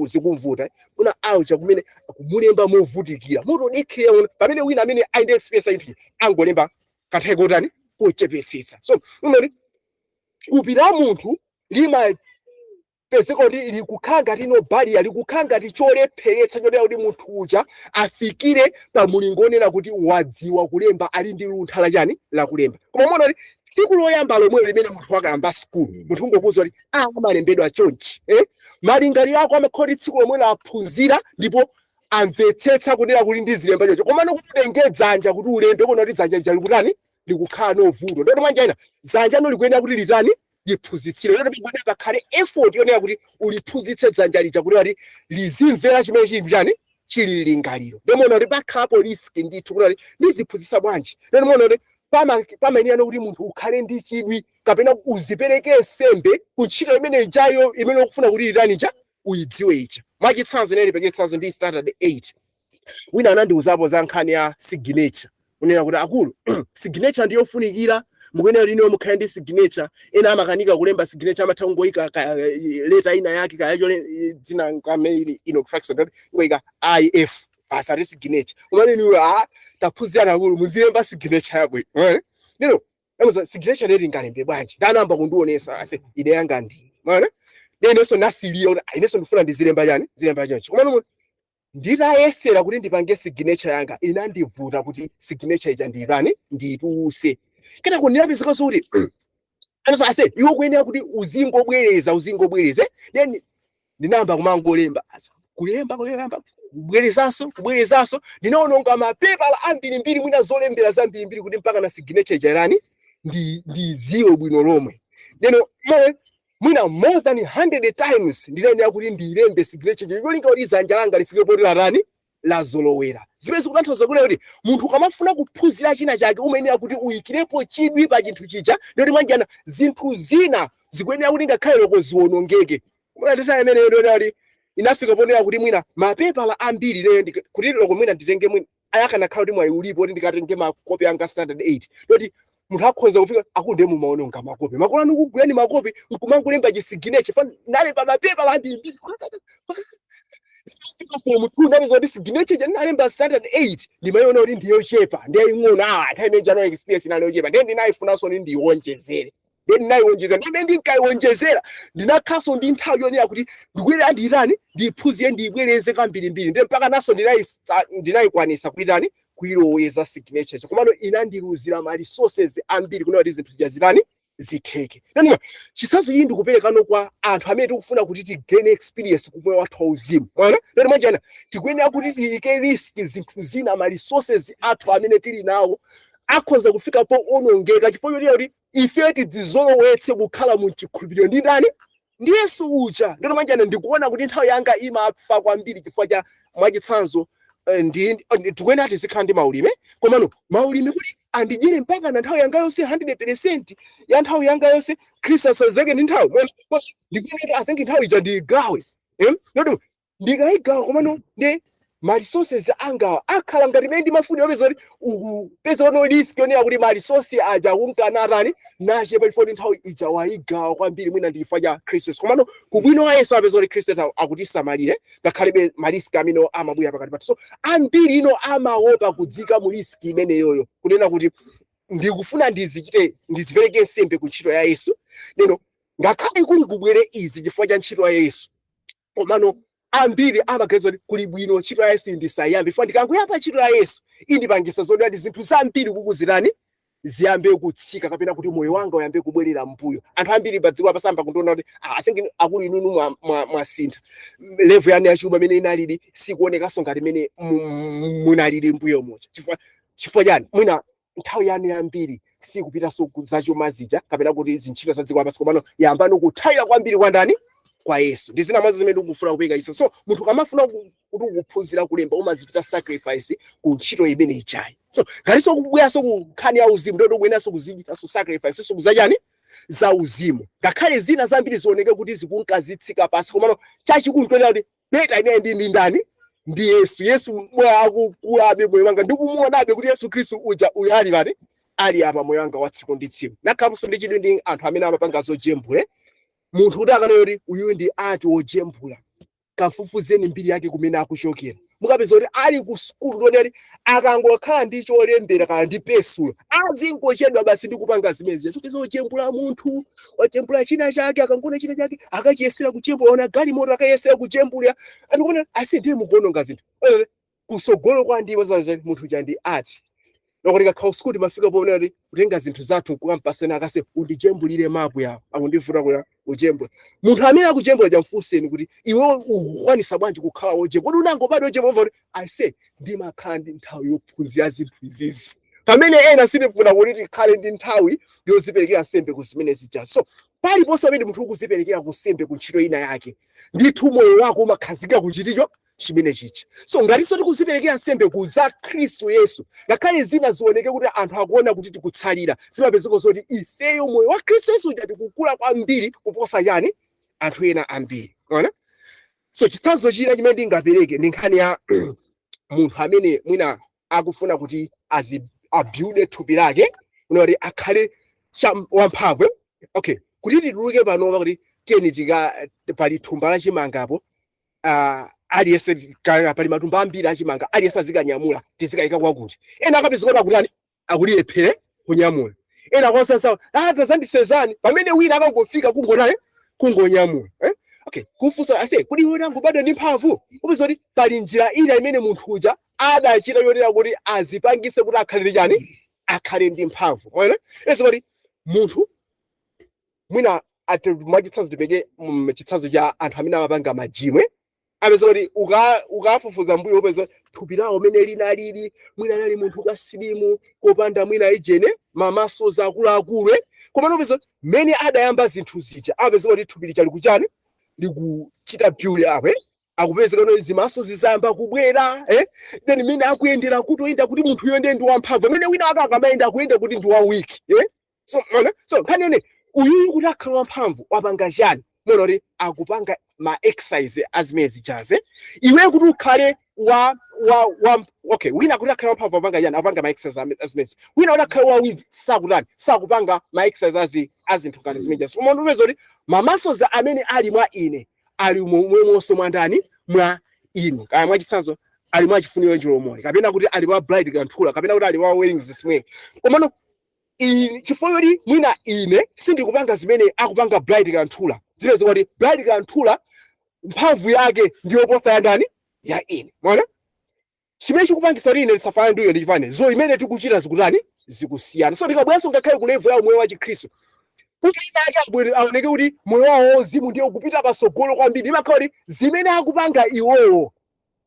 Zikumvuta. Kuna aucha kumene kumulemba movutikira, motodikirira uno, pamene wina amene ali ndi experience yinthu angolemba kanthawi kotani? Kochepetsetsa. So umati thupi la munthu limapezeka kuti likukhala ngati no barrier, likukhala ngati cholepheretsa chotera kuti munthu uja afikire pa mulingo onena kuti wadziwa kulemba, ali ndi luntha lachani? Lakulemba. Koma muona kuti tsiku loyamba lomwelo limene munthu wakayamba sukulu, munthu ungokuwuza kuti amalembedwa chonchi, eh? Malingaliro ako amakhala kuti tsiku lomwelo aphunzira ndipo amvetsetsa kunena kuti ndizilemba choncho. Komano kuti utenge dzanja kuti ulembe, kuona kuti dzanja lija likutani? Likukhala novuto. Ndoti mwanjira ina dzanja no likuyenera kuti litani? Liphunzitsire. Ndoti pikuyenera pakhale effort yonena kuti uliphunzitse dzanja lija kuti lizimvera chimene chili chani? Chili lingaliro. Ndimuona kuti pakhalapo risk ndithu kuti ndiziphunzitsa bwanji. Ndimuona kuti pamayenera kuti munthu ukhale ndi chidwi kapena uzipereke nsembe ku ntchito imene ijayo imene ukufuna kuti itani ija, uyidziwe ija. Mwachitsanzo, ine ndipeke chitsanzo ndi standard 8. Wina anandiuzapo za nkhani ya signature, kunena kuti akulu, signature ndiyofunikira, mukuyenera kuti ino mukhale ndi signature. Ena amakanika kulemba signature, amatha kungoyika letter ina yake kaya dzina kamene ino fraction, ngoyika if pasati signature. Kumene inuyo a taphunzirana, akulu, muzilemba signature yabwino, eh? Ndino Amuza signature leti ngalembe bwanji? Ndanamba kundionesa ase ide yanga ndi. Maona? Inenso nasilira kuti inenso ndifuna ndizilemba chani? Zilemba chonchi. Koma numu nditayesera kuti ndipange signature yanga, inandivuta kuti signature ija ndiyitani? Ndituluse. Kenako ndinapezeka kuti anaso ase iwe kuyenera kuti uzingobwereza, uzingobwereza. Then ndinayamba kumangolemba. Asa, kulemba, kulemba, kubwerezanso, kubwerezanso. Ndinaononga mapepala ambirimbiri, mwina zolembera zambirimbiri, kuti mpaka na signature ija irani ndiziwe bwino lomwe. Ndeno mwina more than 100 times ndinayenera kuti ndilembe signature ija, cholinga kuti dzanja langa lifike poti latani? Lazolowera. Zimene zikutanthauza kuti munthu ukamafuna kuphunzira china chake, umayenera kuti uyikirepo chidwi pa chinthu chija. Ndoti mwanjana zinthu zina zikuyenera kuti ngakhale loko ziwonongeke. Mulateta imeneyo ndoti inafika ponena kuti mwina mapepala ambiri lero kuti loko mwina nditenge, mwina ayakanakhala kuti mwayi ulipo kuti ndikatenge makopi anga standard 8, ndoti Munthu akhoza kufika akunde mumaononga makopi, makolo anu kugulani makopi nkumangolemba chisignature fa nalemba mapepa ambirimbiri. Fika form 2, ndapeza kuti signature ndinalemba standard 8 ndimayiona kuti ndiyochepa, ndiyaying'ono. Ah, nthawi imene jano experience inali yochepa, ndiye ndinayifunanso kuti ndiyiwonjezere, ndiye ndinayiwonjezera. Ndimene ndinkayiwonjezera, ndinakhaso ndi nthawi yonena kuti ndikuyera ndiyitani, ndiyiphunzire, ndiyibwereze kambirimbiri, ndiye mpaka naso ndinayikwanisa kuitani, kuyiloweza signature. Komano inandiluzira ma resources ambiri kunena kuti zinthu zija zitani, zitheke. Nanima chitsanzo iyi ndikuperekano kwa anthu amene tikufuna kuti tigain experience kumoyo wathu wauzimu. Mwana lero mwanjana tikuyenera kuti tiyike risk zinthu zina, ma resources athu amene tili nawo akhoza kufika po onongeka chifukwa choti kuti ife tidzizolowetse kukhala mu chikhulupiriro ndi ndani? Ndi Yesu uja. Ndino mwanjana ndikuona kuti nthawi yanga imafa kwambiri chifukwa cha, mwachitsanzo, ndi tikuyenera tizikhala ndi maulimi, komano maulimi kuti andidyere mpaka na nthawi yanga yonse, 100% ya nthawi yanga yonse, Khristu asazeke ndi nthawi. Ndikuyenera, I think, nthawi ija ndiyigawe, eh? Noti ndikayigawa, komano ndi ma resources angawa akhala ngati imene ndimafuna, yopeza kuti ukupeza pano risk yonena kuti ma resources aja kunkanatani nachepa chifukwa kuti nthawi ija wayigawa kwambiri, mwina ndi chifukwa cha Khristu. Komano kubwino wa Yesu apeza kuti Khristu akutisamalire ngakhalebe ma risk amene amabwera pakati pathu. So ambiri ino amaopa kudzika mu risk imeneyoyo, kunena kuti ndikufuna ndizichite, ndizipereke nsembe ku ntchito ya Yesu neno, ngakhale kuli kubwere izi chifukwa cha ntchito ya Yesu. Komano ambiri amaganiza kuti kuli bwino ntchito ya Yesu ndisayambe, chifukwa ndikangoyamba ntchito ya Yesu indipangisa zoti ati zinthu zambiri kukuzirani ziyambe kutsika, kapena kuti moyo wanga uyambe kubwerera mbuyo. Anthu ambiri pa dziko apasamba kundiona kuti, ah, I think akulu inunu mwasintha, level yanu yachuma imene inalili sikuonekanso ngati imene munalili mbuyo muja. Chifukwa chani? Mwina nthawi yanu yambiri sikupitanso zachuma zija kapena kuti zintchito za dziko lapansi, komano yambani kuthawira kwambiri kwa ndani? Kwa Yesu. Ndi zina mwazo zimene ndikufuna kupeka isa. So munthu kamafuna kuti ukuphunzira kulemba, umazichita sacrifice ku ntchito imene ichayi. So ngatinso kubweranso ku nkhani ya uzimu, ndio ndikuyeneranso kuzichitanso sacrifice so kuzachani za uzimu, ngakhale zina zambiri zioneke kuti zikunkazitsika pasi, komano chachikulu ntonera kuti better ine ndi ndani? Ndi Yesu. Yesu moyo akukulabe moyo wanga, ndikumuonabe kuti Yesu Khristu uja uyu ali pati, ali apa moyo wanga wa tsiku ndi tsiku. Nakhalanso ndi chidwi ndi anthu amene amapanga zojembule. Munthu kuti akanena kuti uyu ndi ati wojembula, kafufuzeni mbiri yake kumene akuchokera, mukapeza kuti ali ku sukulu ndoni ati akangokhala ndi cholembera kana ndi pesulo azingochedwa basi ndi kupanga zimenezi. Zopeza ojembula, munthu wajembula china chake, akangona china chake akachiyesera kujembula, ona galimoto akayesera kujembula, andikuona asi ndiye mukuononga zinthu. Kusogolo kwa ndiwo zazo munthu cha ndi ati nokuti kakhala sukulu timafika poona kuti kutenga zinthu zathu kukampasena akase undijembulire mapu yawo, akundivuta kuya ujembula. Munthu amene akujembula jamfunseni kuti iwe ukukwanisa bwanji kukhala wojembula? Kodi unangobadwa wojembula? Kuti I say ndimakhala ndi nthawi yophunzira zinthu izizi, pamene ena sitifuna kuti tikhale ndi nthawi yoziperekera nsembe ku zimene zija. So paliponse pamene munthu ukuziperekera ku nsembe ku ntchito ina yake, ndithu moyo wako umakhazika kuchiticho chimene chicha. So ngatinso tikuziperekera nsembe ku za Khristu Yesu, ngakhale zina zioneke kuti anthu akuona kuti tikutsalira, zimapezeka zoti ifeyo moyo wa Khristu Yesu uja tikukula kwambiri kuposa chani, anthu ena ambiri. Ona, so chitsanzo china chimene ndingapereke ndi nkhani ya munthu amene mwina akufuna kuti azi abuilde thupi lake, kuti akhale wamphamvu. Okay, kuti tituluke panopa kuti tiyeni tika pali thumba la chimangapo, aliyense pali matumba ambiri achimanga, aliyense azikanyamula, tizikayika kwakuti ena akapeza kuti akutani, akulilephere kunyamula, ena akwasansa, ah, tazandisezani, pamene wina akangofika kungonaye kungonyamula, eh? Okay, kufunsa ase kuti iwe unangobadwa ndi mphamvu? Upeza kuti pali njira ina imene munthu uja adachita yotera kuti azipangise kuti akhale ndi chani, akhale ndi mphamvu. Mwaona ese kuti munthu mwina ati, mwachitsanzo tipeke chitsanzo cha anthu amene amapanga magym, apeza kuti ukafufuza mbuyo upeza thupi lawo mene linalili, mwina anali munthu kasilimu kopanda mwina ijene mamasozi akuluakulu, eh? Komano upeza mene adayamba zinthu zija, apeza kuti thupi lija likuchani, likuchita build up, eh? Akupezeka kuti zimaso zizayamba kubwera, eh? Then mene akuyendera kuti oyenda kuti munthu uyo ndiye ndi wamphamvu, amene wina wake akamayenda akuyenda kuti ndi wa weak, eh? So ona, so nkhani yone uyuyu kuti akhala wamphamvu wapanga chani? Mona kuti akupanga ma exercise azimene zijaze. Iwe kuti ukhale wa wa, wa okay, wina kuti akhale wamphamvu apanga chani? Apanga ma exercise azimezi. Wina kuti akhale wa weak sakutani? Sakupanga ma exercise azinthu ngati zimenezo. So koma ndipeza kuti ma muscles amene ali mwa ine ali momwemonso mwa ndani? Mwa inu. Kaya mwachitsanzo ali mwa Chifuniro Njolomole, kapena kuti ali mwa Bright Kanthula, kapena kuti ali mwa Wellings Simweke. Komano chifukwa choti mwina ine sindikupanga zimene akupanga Bright Kanthula, zimene zikuti Bright Kanthula mphamvu yake ndiyoposa ya ndani? Ya ine. Mwana chimene chikupangisa kuti ine ndisafanane ndi uyo ndi chifane zo imene tikuchita zikutani? Zikusiyana. So ndikabweranso ngakhale ku level ya moyo wa Chikhristu, kuti ina ake abwere aoneke kuti moyo wawo wauzimu ndiye ukupita patsogolo kwambiri, imakhala kuti zimene akupanga iwowo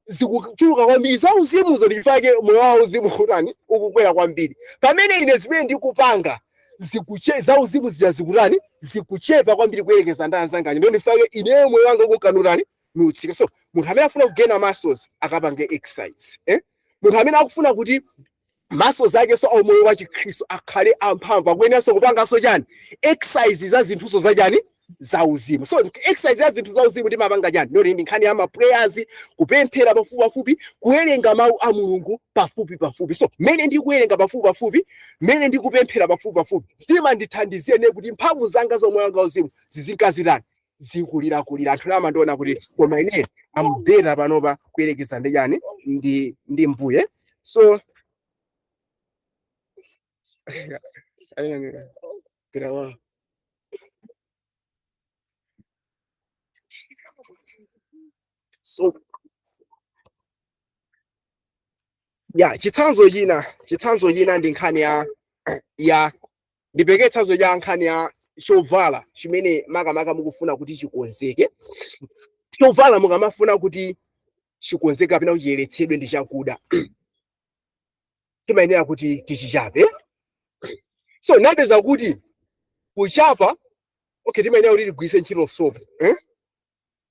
zikuchuluka kwambiri zauzimuzo, ndifake moyo wawo uzimu kutani? Ukukwera kwambiri, pamene ine zimene ndikupanga zikuche zauzimu zija zikutani? Zikuchepa kwambiri kuyerekeza ndi anzanga. Ndio ndifake ineyo moyo wanga ukukanutani? Nutsika. So munthu amene afuna kugaina muscles akapange exercise, eh? Munthu amene akufuna kuti muscles ake so aumoyo wa Chikhristu akhale amphamvu akuyeneranso kupanganso chani? Exercise za zinthuso zachani? Zauzimu. So exercise ya zinthu zauzimu timapanga chani? Ndoti ndi nkhani ya ma prayers, kupemphera pafupi pafupi, kuwerenga mawu a Mulungu pafupi pafupi. So mmene ndikuwerenga pafupi pafupi, mmene ndikupemphera pafupi pafupi, zimandithandizira ine kuti mphamvu zanga zomwe wanga uzimu zizinkazitani? Zikulirakulira. Anthu amandiona kuti koma ine am better panopa kuyerekeza ndi chani? Ndi mbuye. So so ya chitsanzo china ndi nkhani ya ndipeke chitsanzo cha nkhani ya chovala chimene makamaka mukufuna kuti chikonzeke. Chovala mukamafuna kuti chikonzeke kapena kuti chiyeretsedwe ndi chakuda, timayenera kuti tichichape. So napeza kuti kuchapa, okay, timayenera kuti tigwiritse ntchito sopo, eh?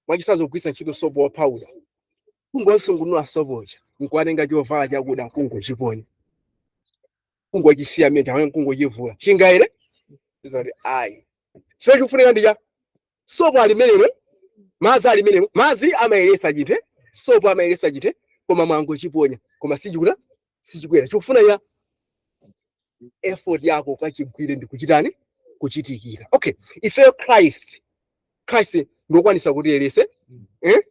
Mwachitsanzo kugwiritsa ntchito sopo wa powder, kungosungunula sopocha, nkuwatenga chovala chakuda, kungochiponya, kungochisiya mmene amene kungochivula, chingayere? Tizati ayi. Chimene chikufunika ndi cha sopo ali menemo, madzi ali menemo. Madzi amayeresa chinthu, sopo amayeresa chinthu, koma mwangochiponya, koma sichikuta sichikwera. Chikufuna ya effort yako kachigwire ndi kuchitani? Kuchitikira. Okay, ifeyo Christ ndokwanisa kuti yerese, eh?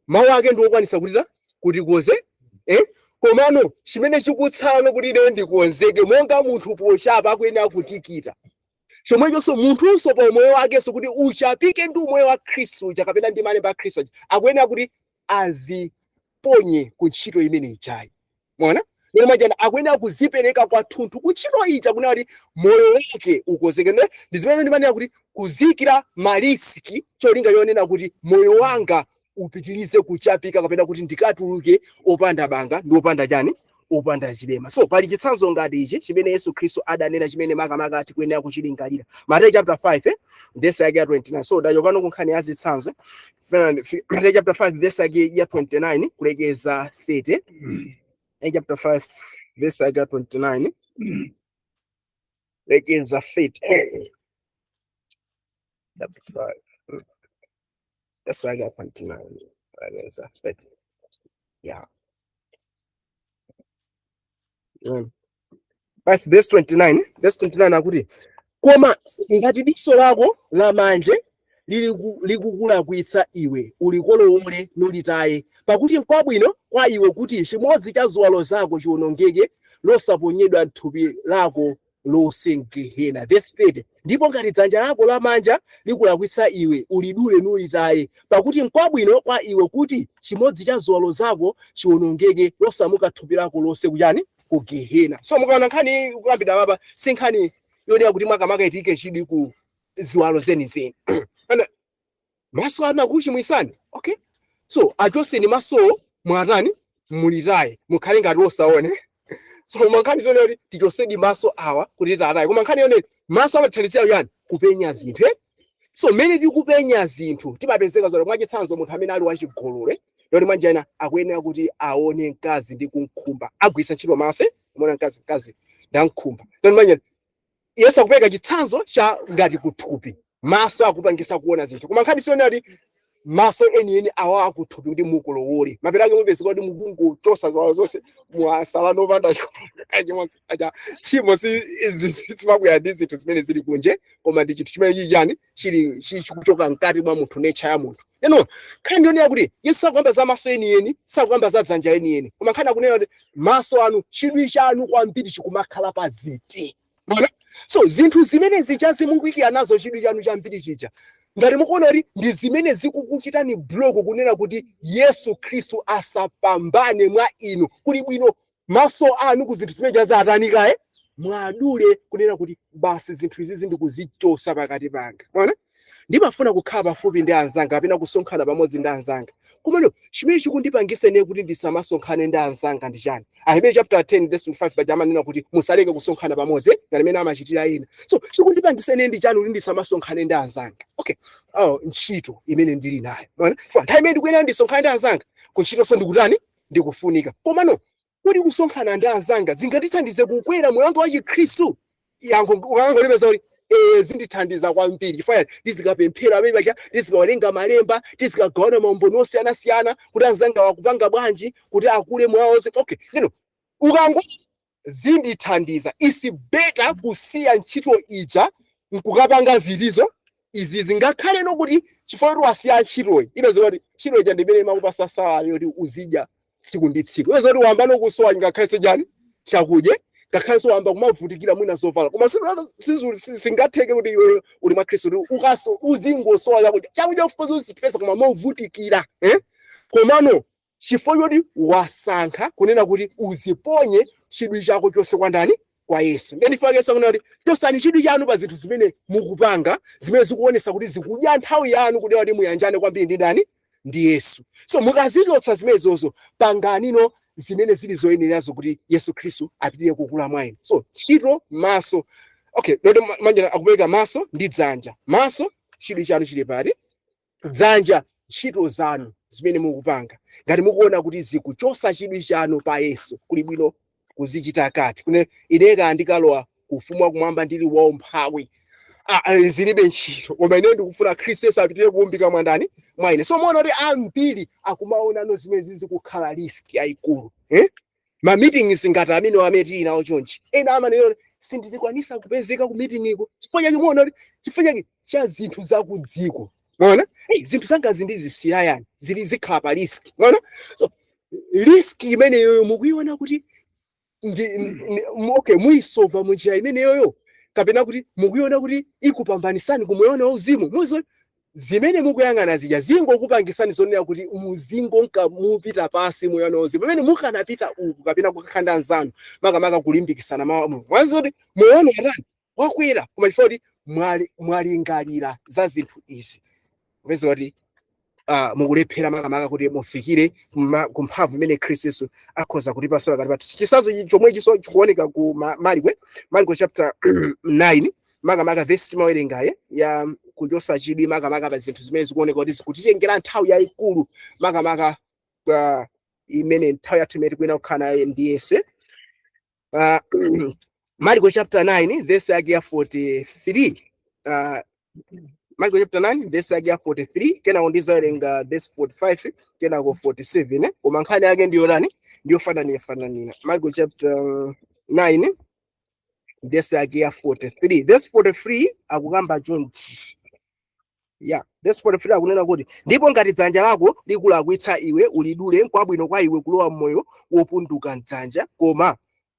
Mawu ake ndiokwanisa kuti kutikoze, eh? Komano chimene chikutsala kuti ine ndikonzeke, monga munthu pochapa akuyenera kutikita, chomwechonso munthunso pa umoyo wakenso kuti uchapike ndi umoyo wa Khristu uja kapena ndi malemba a Khristu aja, akuyenera kuti aziponye ku ntchito imene ijayi. Mwaona? Lero majana akuyenera kuzipereka kwathunthu ku ntchito ija kunena kuti moyo wake ukonzeke. Ndi zimene ndimanena kuti kuzikira ma risk, cholinga chonena kuti moyo wanga upitirize kuchapika kapena kuti ndikatuluke opanda banga ndi opanda chani? Opanda chilema. So pali chitsanzo ngati ichi chimene Yesu Khristu adanena, chimene makamaka tikuyenera kuchilingalira. Mateyu chapter 5, verse yake ya 29. So ndachokano ku nkhani ya zitsanzo. Mateyu chapter 5 verse yake ya 29 kulekeza 30. Chapter 5 verse yake ya 29 kulekeza 30. Chapter 5 verse yake ya 29 kulekeza 30. Yeah. 5 verse 29, verse 29 akuti, "Koma ngati diso lako lamanje likukulakwitsa iwe, ulikolowole nulitaye, pakuti nkwabwino kwa iwe kuti chimodzi cha ziwalo zako chiwonongeke, losaponyedwa m'thupi lako lonse m'gehena." Verse 30, "Ndipo ngati dzanja lako lamanja likulakwitsa iwe, ulidule nulitaye, pakuti nkwabwino kwa iwe kuti chimodzi cha ziwalo zako chiwonongeke, losamuka thupi lako lonse kuchani? Ku gehena." So mukaona nkhani kukambidwa papa, si nkhani yonena kuti makamaka itike chidwi ku ziwalo zenizeni. Ana maso anu akuchimwisani, okay, so achoseni masowo, mwatani? Mulitaye, mukhale ngati osaone. So koma nkhani zonena kuti tichosedi maso awa kuti tataye, koma nkhani yonena maso amatithandizira yani? Kupenya zinthu, eh? So mmene tikupenya zinthu timapezeka zoti, mwachitsanzo, munthu amene ali wachigololo, yoti mwanjana akuyenera kuti aone mkazi ndi kumkhumba, agwiritsa ntchito maso, kumona mkazi, mkazi ndamkhumba. Ndoti mwanjana Yesu akupereka chitsanzo cha ngati kuthupi, maso akupangisa kuona zinthu, koma nkhani sionera kuti Maso enieni awa akuthupi kuti mukolowole, mapeto ake mupezeka kuti mukungochosa ziwalo zonse, mwasala nopanda chimodzi acha. Tchimo zimabwera ndi zinthu zimene zili kunje, koma ndi chinthu chimene chili chani, chili chikuchoka mkati mwa munthu, nature ya munthu. Eno nkhani ndionera kuti Yesu sakuyamba za maso enieni, sakuyamba za dzanja enieni, koma nkhani akunena kuti maso anu, chidwi chanu kwambiri chikumakhala pa ziti. Mwaona? So zinthu zimene zija zimukuyikira nazo chidwi chanu chambiri chija, ngati mukuona kuti ndi zimene zikukuchitani block kunena kuti Yesu Khristu asapambane mwa inu, kuli bwino maso anu ku zinthu zimene zatanikaye mwadule, kunena kuti basi, zinthu izizi ndikuzichosa pakati panga. Mwaona? Ndimafuna kukhala pafupi ndi anzanga kapena kusonkhana pamodzi ndi anzanga, komano chimene chikundipangisa ine kuti ndisamasonkhane ndi anzanga ndi chani? Ahebrew chapter 10 verse 25 paja amanena kuti musaleke kusonkhana pamodzi ngati mene amachitira ena. So chikundipangisa ine ndi chani kuti ndisamasonkhane ndi anzanga? Okay, oh, ntchito imene ndili nayo. Mwaona? Nthawi imene ndikuyenera ndisonkhane ndi anzanga, kuntchitonso ndikutani? Ndikufunika. Komano kuti kusonkhana ndi anzanga zingandithandize kukwera moyo wanga wa Chikhristu? Yankho ukangolipeza kuti zindithandiza kwambiri, chifukwa ndizikapemphera amene pacha, ndizikawerenga malemba, tizikagawana maumboni osiyanasiyana kuti anzanga wakupanga bwanji kuti akule moyo wonse. Okay, lero ukango zindithandiza, is better kusiya ntchito ija nkukapanga zilizo izi. Zingakhale nokuti chifukwa kuti wasiya ntchitoyi, ipeza kuti ntchito ija ndimene imakupasa salary yoti uzidya tsiku ndi tsiku. Ipeza kuti wamba nokusowa ngakhalenso chani, chakudya, ngakhalenso wamba kumavutikira mwina zovala. Koma singatheke kuti iwe uli mwa Khristu kuti ukaso uzingosowa chakudya. Chakudya of course uzipeza, koma movutikira, eh? Komano chifukwa choti wasankha kunena kuti uziponye chidwi chako chonse kwa ndani? Kwa Yesu. Ndiye ndifuna Yesu akunena kuti chosani chidwi chanu pa zinthu zimene mukupanga, zimene zikuonesa kuti zikudya nthawi yanu, kuti kuti muyanjane kwambiri ndi ndani? Ndi Yesu. So mukazichotsa zimenezozo, panganino zimene zili zoyenerazo kuti Yesu Khristu apitirire kukula mwa inu. So ntchito, maso, okay, lero manja akupereka maso ndi dzanja. Maso, chidwi chanu chili pati? Dzanja, ntchito zanu zimene mukupanga, ngati mukuona kuti zikuchosa chidwi chanu pa Yesu, kuli bwino kuzichita kati kune ineka ndikalowa ku ufumu wakumwamba ndili waumphawi, zilibe ntchito, koma ine ndikufuna Khristu Yesu apitirire kuumbika mwa ndani? Mwa ine. So muona kuti ambiri akumaonano zimene zikukhala risk yayikulu, eh? Ma meetings ngati amene amene tili nawo chonchi, ena amanena kuti sindikwanisa kupezeka ku meeting iko. Chifukwa chake muona kuti chifukwa chake cha zinthu za ku dziko. Muona, hey, zinthu zangazi ndizisiya yani, zili zikhala pa risk. Muona? So risk imeneyoyo mukuiona kuti ndi okay, muyisova munjira imeneyoyo, kapena kuti mukuiona kuti ikupambanisani kumuona uzimu muzo? Zimene mukuyang'ana zija zingokupangisani zonena kuti muzingo nka mupita pasi moyo wauzimu, pamene mukanapita uku kapena kukakhala ndi anzanu, makamaka kulimbikisana mawu a Mulungu, mwazi kuti moyo wanu watani? Wakwera. Koma chifukwa kuti mwalingalira za zinthu izi, kupeza kuti mukulephera makamaka kuti mufikire ku mphamvu imene Khristu Yesu akhoza kutipasa pakati pathu. Chisanzo chomwe chiso chikuoneka ku Marko chapter 9, makamaka vesi timawerengaye ya kuchosa chidwi makamaka pa zinthu zimene zikuoneka kuti zikutitengera nthawi yayikulu, makamaka imene nthawi yathu imene tikuyenera kukhala naye ndi Yesu. Marko chapter 9 verse yake ya 43, Marko chapter 9 verse yake ya 43, kenako ndizawerenga verse 45, kenako 47, eh? Koma nkhani yake ndiyo nani? Ndiyofananira fananira. Marko chapter 9 verse yake ya 43, verse 43 akukamba chonchi ya verse 43 akunena kuti, "Ndipo ngati dzanja lako likulakwitsa iwe, ulidule. Nkwabwino kwa iwe kulowa mmoyo wopunduka mdzanja, koma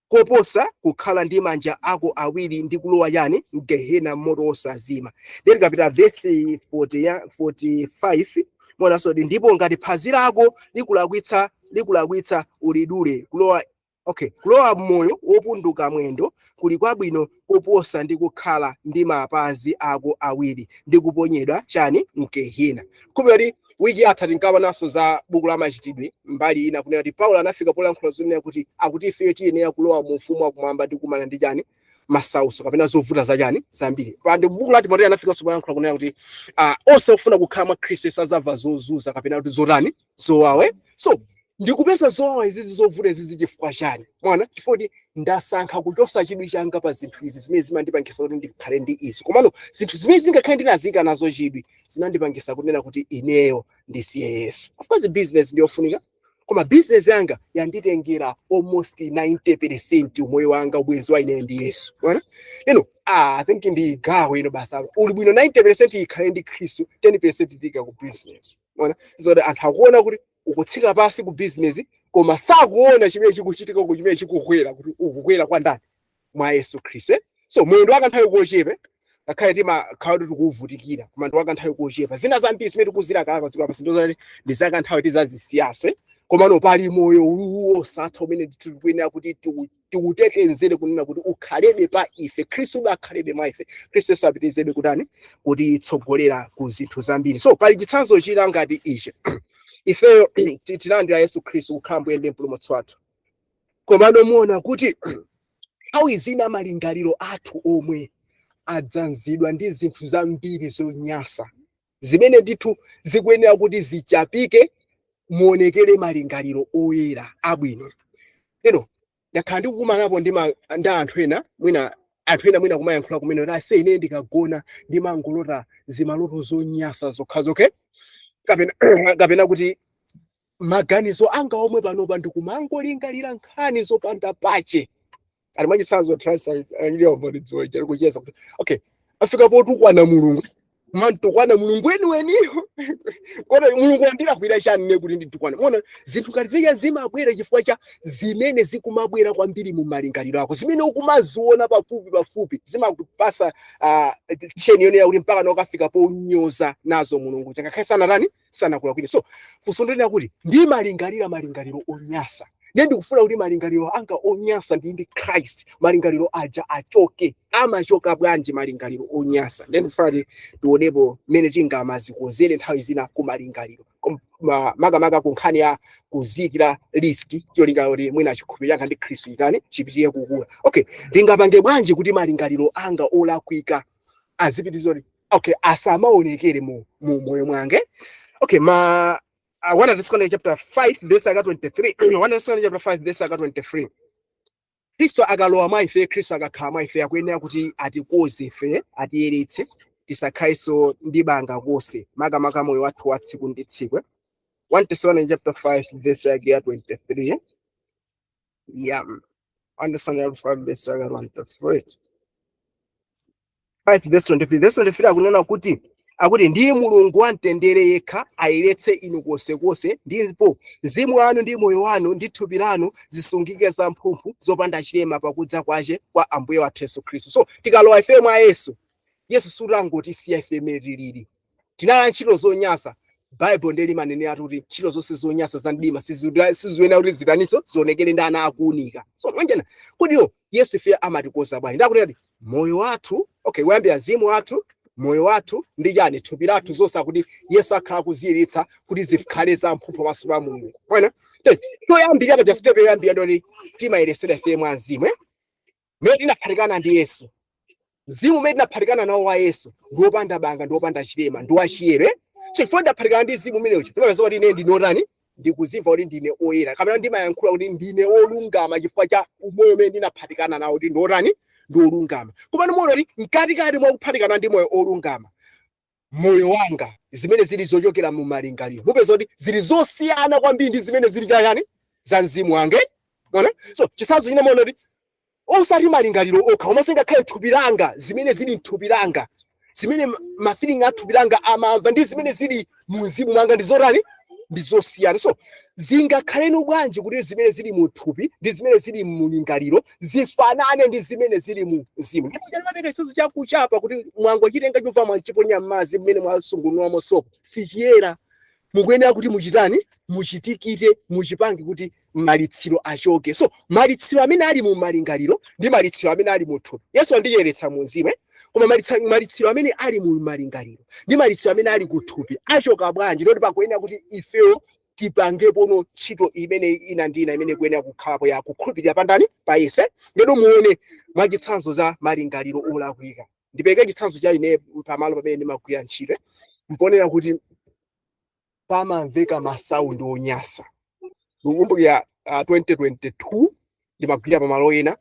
koposa kukhala ndi manja ako awiri ndi kulowa yani? Mgehena, moto wosazima." Ndiye tikapita verse 40 ya 45, muonanso kuti, "Ndipo ngati phazi lako likulakwitsa, ulidule. Kulowa, okay, kulowa mmoyo wopunduka mwendo kuli kwabwino koposa ndi kukhala ndi mapazi ako awiri ndi kuponyedwa chani? Mgehena." Kumbe kuti wiki yatha tinkapananso za buku la Machitidwe mbali ina, kunena kuti Paulo anafika polankhula zonena kuti akuti ifeyo tiyenera kulowa mu ufumu wakumwamba ndi kumana ndi chani? Masauso kapena zovuta zachani? Zambiri. Pandi buku la Timoteyo anafikanso polankhula kunena kuti onse ofuna kukhala mwa Khristu Yesu azamva zozunza kapena kuti zotani? Zowawe. So ndikupeza zowawa izizi, zovuta izizi, chifukwa chani? Mwana, chifukwa kuti ndasankha kuchosa chidwi changa pa zinthu izi zimene zimandipangisa kuti ndikhale ndi izi. Komano zinthu zimene zingakhale ndinazika nazo chidwi zinandipangisa kunena kuti ineyo Ndisiye Yesu. Of course business ndiyofunika, koma business yanga yanditengera almost 90% umoyo wanga, ubwenzi wa ine ndi Yesu. Ona ino, ah, I think ndi gawo ino basa uli bwino 90% ikhale ndi Khristu, 10% tika ku business. Ona zoti anthu akuona kuti ukutsika pasi ku business, koma sakuona chimene chikuchitika ku chimene chikukwera, kuti ukukwera kwa ndani? Mwa Yesu Khristu, eh? So moyo ndi wakanthawi kochepa, ngakhale timakhala kuti tikuwuvutikira, koma ndi wakanthawi kochepa. Zina zambiri zimene tikuzira kala padziko lapansi ndozati ndi zakanthawi, tizazisiyaso, eh? Komano pali moyo uwu wosatha umene tikuyenera kuti tiutetezere, kunena kuti ukhalebe pa ife, Khristu akhalebe mwa ife, Khristu Yesu apitirizebe kutani? Kutitsogolera ku zinthu zambiri. So pali chitsanzo china ngati ichi: ifeyo tinalandira Yesu Khristu kukhala Mbuye ndi Mpulumutsi wathu, komano muona kuti nthawi zina malingaliro athu omwe adzazidwa ndi zinthu zambiri zonyasa zimene ndithu zikuyenera kuti zichapike, muonekere malingaliro oyera abwino. Eno ndakhala ndikukumanapo ndi anthu ena, mwina anthu ena mwina kumayankhula kumene kuti, "Ase, ine ndikagona ndimangolota zimaloto zonyasa zokhazokhe," kapena kuti, "Maganizo anga omwe panopa ndikumangolingalira nkhani zopanda pache." Ali mwachitsanzo kucheza kuti, okay, afika potukwana Mulungu, mantukwana Mulungu weniweniyo. Kodi Mulungu wandilakwira chani ne kuti nditukwane? Mona zinthu ngati zimene zimabwera chifukwa cha zimene zikumabwera kwambiri mu malingaliro ako, zimene ukumaziona pafupi pafupi, zimakupasa chain yonena kuti mpaka nokafika ponyoza nazo Mulungu changakhale sanatani, sanakulakwire. So funso ndinena kuti ndimalingalira malingaliro onyasa, ndiye ndikufuna kuti malingaliro anga onyasa ndi Christ, malingaliro aja achoke. Amachoka bwanji malingaliro onyasa? Ndiye ndikufuna kuti tionepo mmene tingamazikonzere nthawi zina ku malingaliro, makamaka ku nkhani ya kuziyikira risk, cholinga kuti mwina chikhulupiriro changa ndi Khristu chitani? Chipitirire kukula. Okay, ndingapange bwanji kuti malingaliro anga olakwika azipitiriza kuti, okay, asamaonekere mu moyo mwange? Okay, ma 1 Thessalonians chapter 5 verse aka 23, 1 Thessalonians chapter 5 verse aka 23. Khristu akalowa mwa ife, Khristu akakhala mwa ife, akuyenera kuti atikoze ife, atiyeretse, tisakhalenso ndi banga konse, makamaka moyo wathu wa tsiku ndi tsiku. 1 Thessalonians chapter 5 verse yake ya 23. Yeah, 1 Thessalonians chapter 5 verse yake ya 23, 5 verse 23. Verse 23 akunena kuti, akuti, "Ndiye Mulungu wamtendere yekha ayeretse inu konsekonse, ndipo mzimu wanu ndi moyo wanu ndi thupi lanu zisungike zamphumphu, zopanda chilema pakudza kwace kwa Ambuye wathu Yesu Khristu." So tikalowa ife mwa Yesu, Yesu sutangotisiya ife mmene tilili. Tinala ntchito zonyasa, Bible ndiye limanenera kuti ntchito zonse zonyasa za mdima siziyenera kuti zitaniso, zionekere ndi ana akuunika. So mwanjana kodiyo Yesu ife amatikoza bwanji? Ndakunena kuti moyo wathu, okay, kuyambira mzimu wathu, moyo wathu ndi chani, thupi lathu, zonse akuti Yesu akhala kuziyeretsa kuti zikhale zamphumphu pamaso pa Mulungu. Mwana toyambirira paja, step yoyambira ndoti timayeresera ife mwa mzimu, eh? Mmene tinaphatikana ndi Yesu, mzimu umene tinaphatikana nawo wa Yesu ndi wopanda banga, ndi wopanda chilema, ndi wachiyero, eh? Chifukwa ndaphatikana ndi mzimu umenewu, ndimapeza kuti ine ndinotani? Ndikuzimva kuti ndine oyera, kapena ndimayankhula kuti ndine olungama chifukwa cha umoyo umene ndinaphatikana nawo kuti ndiotani? Ndi olungama. Koma muona kuti mkatikati mwa kuphatikana ndi moyo olungama, moyo wanga, zimene zili zochokera mu malingaliro, mupeza kuti zili zosiyana kwambiri ndi zimene zili chayani, za mzimu wange. Ona, so chitsanzo china, muona kuti osati malingaliro okha, komanso ngakhale thupi langa, zimene zili mthupi langa, zimene ma feeling a thupi langa amamva ndi zimene zili mu mzimu mwanga ndi zotani? Ndi zosiyana. So zingakhaleno bwanji kuti zimene zili mu thupi ndi zimene zili mu lingaliro zifanane ndi zimene zili mu mzimu? Ndipo chalimapereka chitsanzo chakuchapa, kuti mwangochitenga chovala mwachiponya m'madzi mmene mwasungunulamo sopo, sichiyera. Mukuyenera kuti muchitani? Muchitikite, muchipange kuti malitsiro achoke. So malitsiro amene ali mu malingaliro ndi malitsiro amene ali mu thupi, Yesu andiyeretsa mu mzimu, eh? Koma malitsiro amene ali mu malingaliro ndi malitsiro amene ali ku thupi achoka bwanji? Loti pakuyenera kuti ifeyo tipangepono ntchito imene ina ndi ina imene ikuyenera kukhalapo ya kukhulupirira pandani? Pa Yesu. Ngedo muone mwachitsanzo za malingaliro olakwika. Ndipereke chitsanzo cha ine pamalo pamene ndimagwira ntchito, eh? Mponera kuti pamamveka ma sound onyasa. Ndikukumbukira 2022 ndimagwira pamalo ena,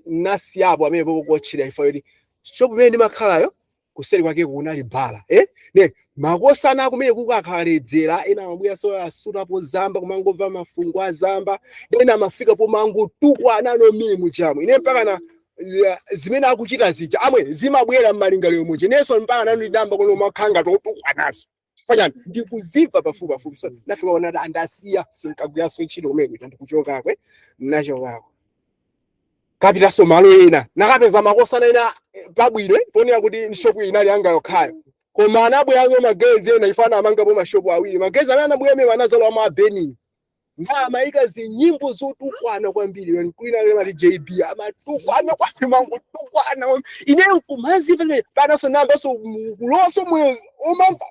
nasiyapo amene popo kotchera ifa yoti shop imene ndimakhalayo. Kuseri kwake kunali bala, eh? Ne makosana kumene kukakhaledzera, ena amabwera so asutapo zamba, kumangomva mafungo azamba, ena amafika pomangotukwana ano mine muchamu. Ine mpaka na ya, zimene akuchita zija amwe zimabwera m'malingaliro muja, inenso mpaka nanu ndidamba kuno makhanga totukwanazo fanyani ndikuzimva pafupi pafupi. So nafika ona andasiya, sinkagwiranso ntchito kumene kuja, ndikuchokakwe nachokako kapitanso malo ena, nakapeza makosana ena pabwino, ponera kuti shopu inali yanga yokhayo, koma anabweranso magezi ena ifana amangapo mashopu awiri. Magezi amene anabwera mene anazalowa mwa Benin nga amayika zinyimbo zotukwana kwambiri. Kulina mati JB amatukwana kwambiri, mangotukwana, ineyo kumaziva zimene pananso nambanso kuloso moyo umamva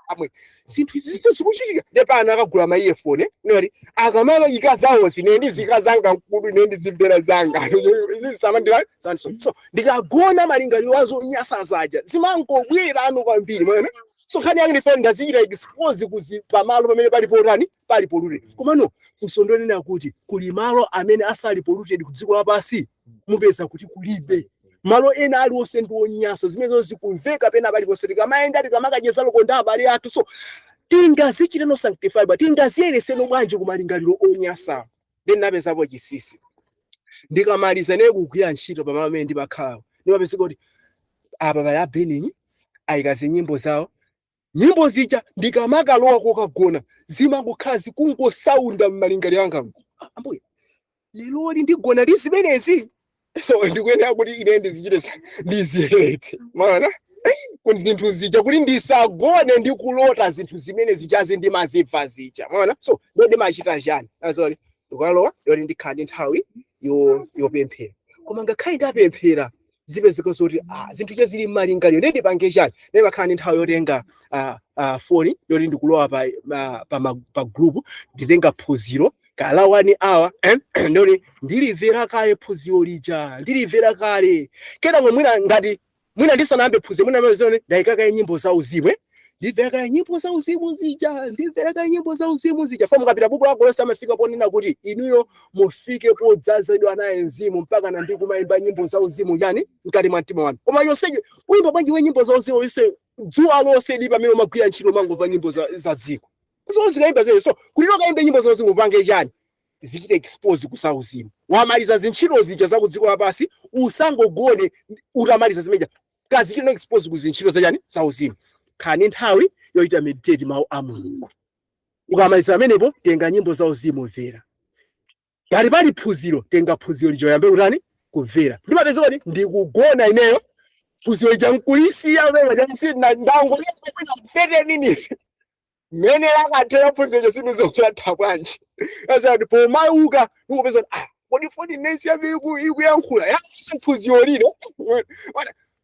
amwe zinthu izi ziso zikuchitika. Ndi pano akagula ma earphone, noti akamala ika zawo zine ndi zika zanga mkudu, ine ndizimvera zanga izi samandira. So ndikagona malingaliro azo nyasa zaja zimangobwera ano kwambiri mwana. So nkhani yake ndifuna ndazichita expose kuzi pamalo pamene pali potani, pali polluted. Komano funso ndonena kuti kuli malo amene asali polluted ku dziko lapansi? Mupeza kuti kulibe. Malo ena aliwonse ndi onyasa, zimenezo zikumveka pena paliponse tikamayenda, tikamakacheza konda abale athu. So tingazichiteno sanctify bwa, tingaziyereseno bwanji kumalingaliro onyasa? Then napezapo chisisi. Ndikamaliza naye kugwira ntchito pamalo amene ndimakhalawo, ndimapezeka kuti apa pali a Benin ayika zinyimbo zawo. Nyimbo zija ndikamakalowa kokagona zimangokhala zikungosaunda m'malingaliro anga. Ah, ambuye, leloli ndigona ndi zimenezi, so ndikuyenera kuti ine ndizichite, ndiziyeretse maona kuti zinthu zija, kuti ndisagone ndikulota zinthu zimene zijazi ndimazimva zija, maona. So ndo ndimachita chani? Azori ndikalowa ndoti ndikhala ndi nthawi yopemphera, koma ngakhale ndapemphera zipezeka zoti zinthu che zili m'malingaliro. Ndiye ndipange chani? Ndiye makhala ndi nthawi yotenga foni yoti ndikulowa pa group, nditenga phunziro kala 1 hour, eh? Ndoti ndilimvera kale phunziro lija, ndilimvera kale, kenako mwina ngati mwina ndisanayambe phunziro, mwina mazone ndayika kaye nyimbo za uzimu, eh? Ndimvera kaye nyimbo za uzimu zija, ndimvera kaye nyimbo za uzimu zija. Fa mukapita buku lako lonse amafika ponena kuti inuyo mufike podzazidwa naye mzimu mpaka na ndikumayimba nyimbo za uzimu chani mkati mwa mtima wanu. Koma yonseyo uyimba bwanji we nyimbo za uzimu yonse dzuwa lonse li pamene umagwira ntchito mangomva nyimbo za dziko? So zikayimba zimene, so kuti ukayimbe nyimbo za uzimu upange chani? Zichite expose ku zauzimu. Wamaliza zintchito zija za ku dziko lapansi, usangogone utamaliza zimeja, kazichite expose ku zintchito zachani, zauzimu. Khani nthawi yochita meditate mawu a Mulungu. Ukamaliza pamenepo, tenga nyimbo za uzimu, mvera. Ngati pali phunziro, tenga phunziro lija uyambe kutani, kumvera. Ndimapeza kuti ndikugona ineyo phunziro lija nkulisiya pena ndangoliyamba 30 minutes, mmene lakathera phunziro sindizolatha bwanji. Azati pomauka ndingopeza kuti ah, kodi foni nesi yabe ikuyankhula yaso phunziro lino?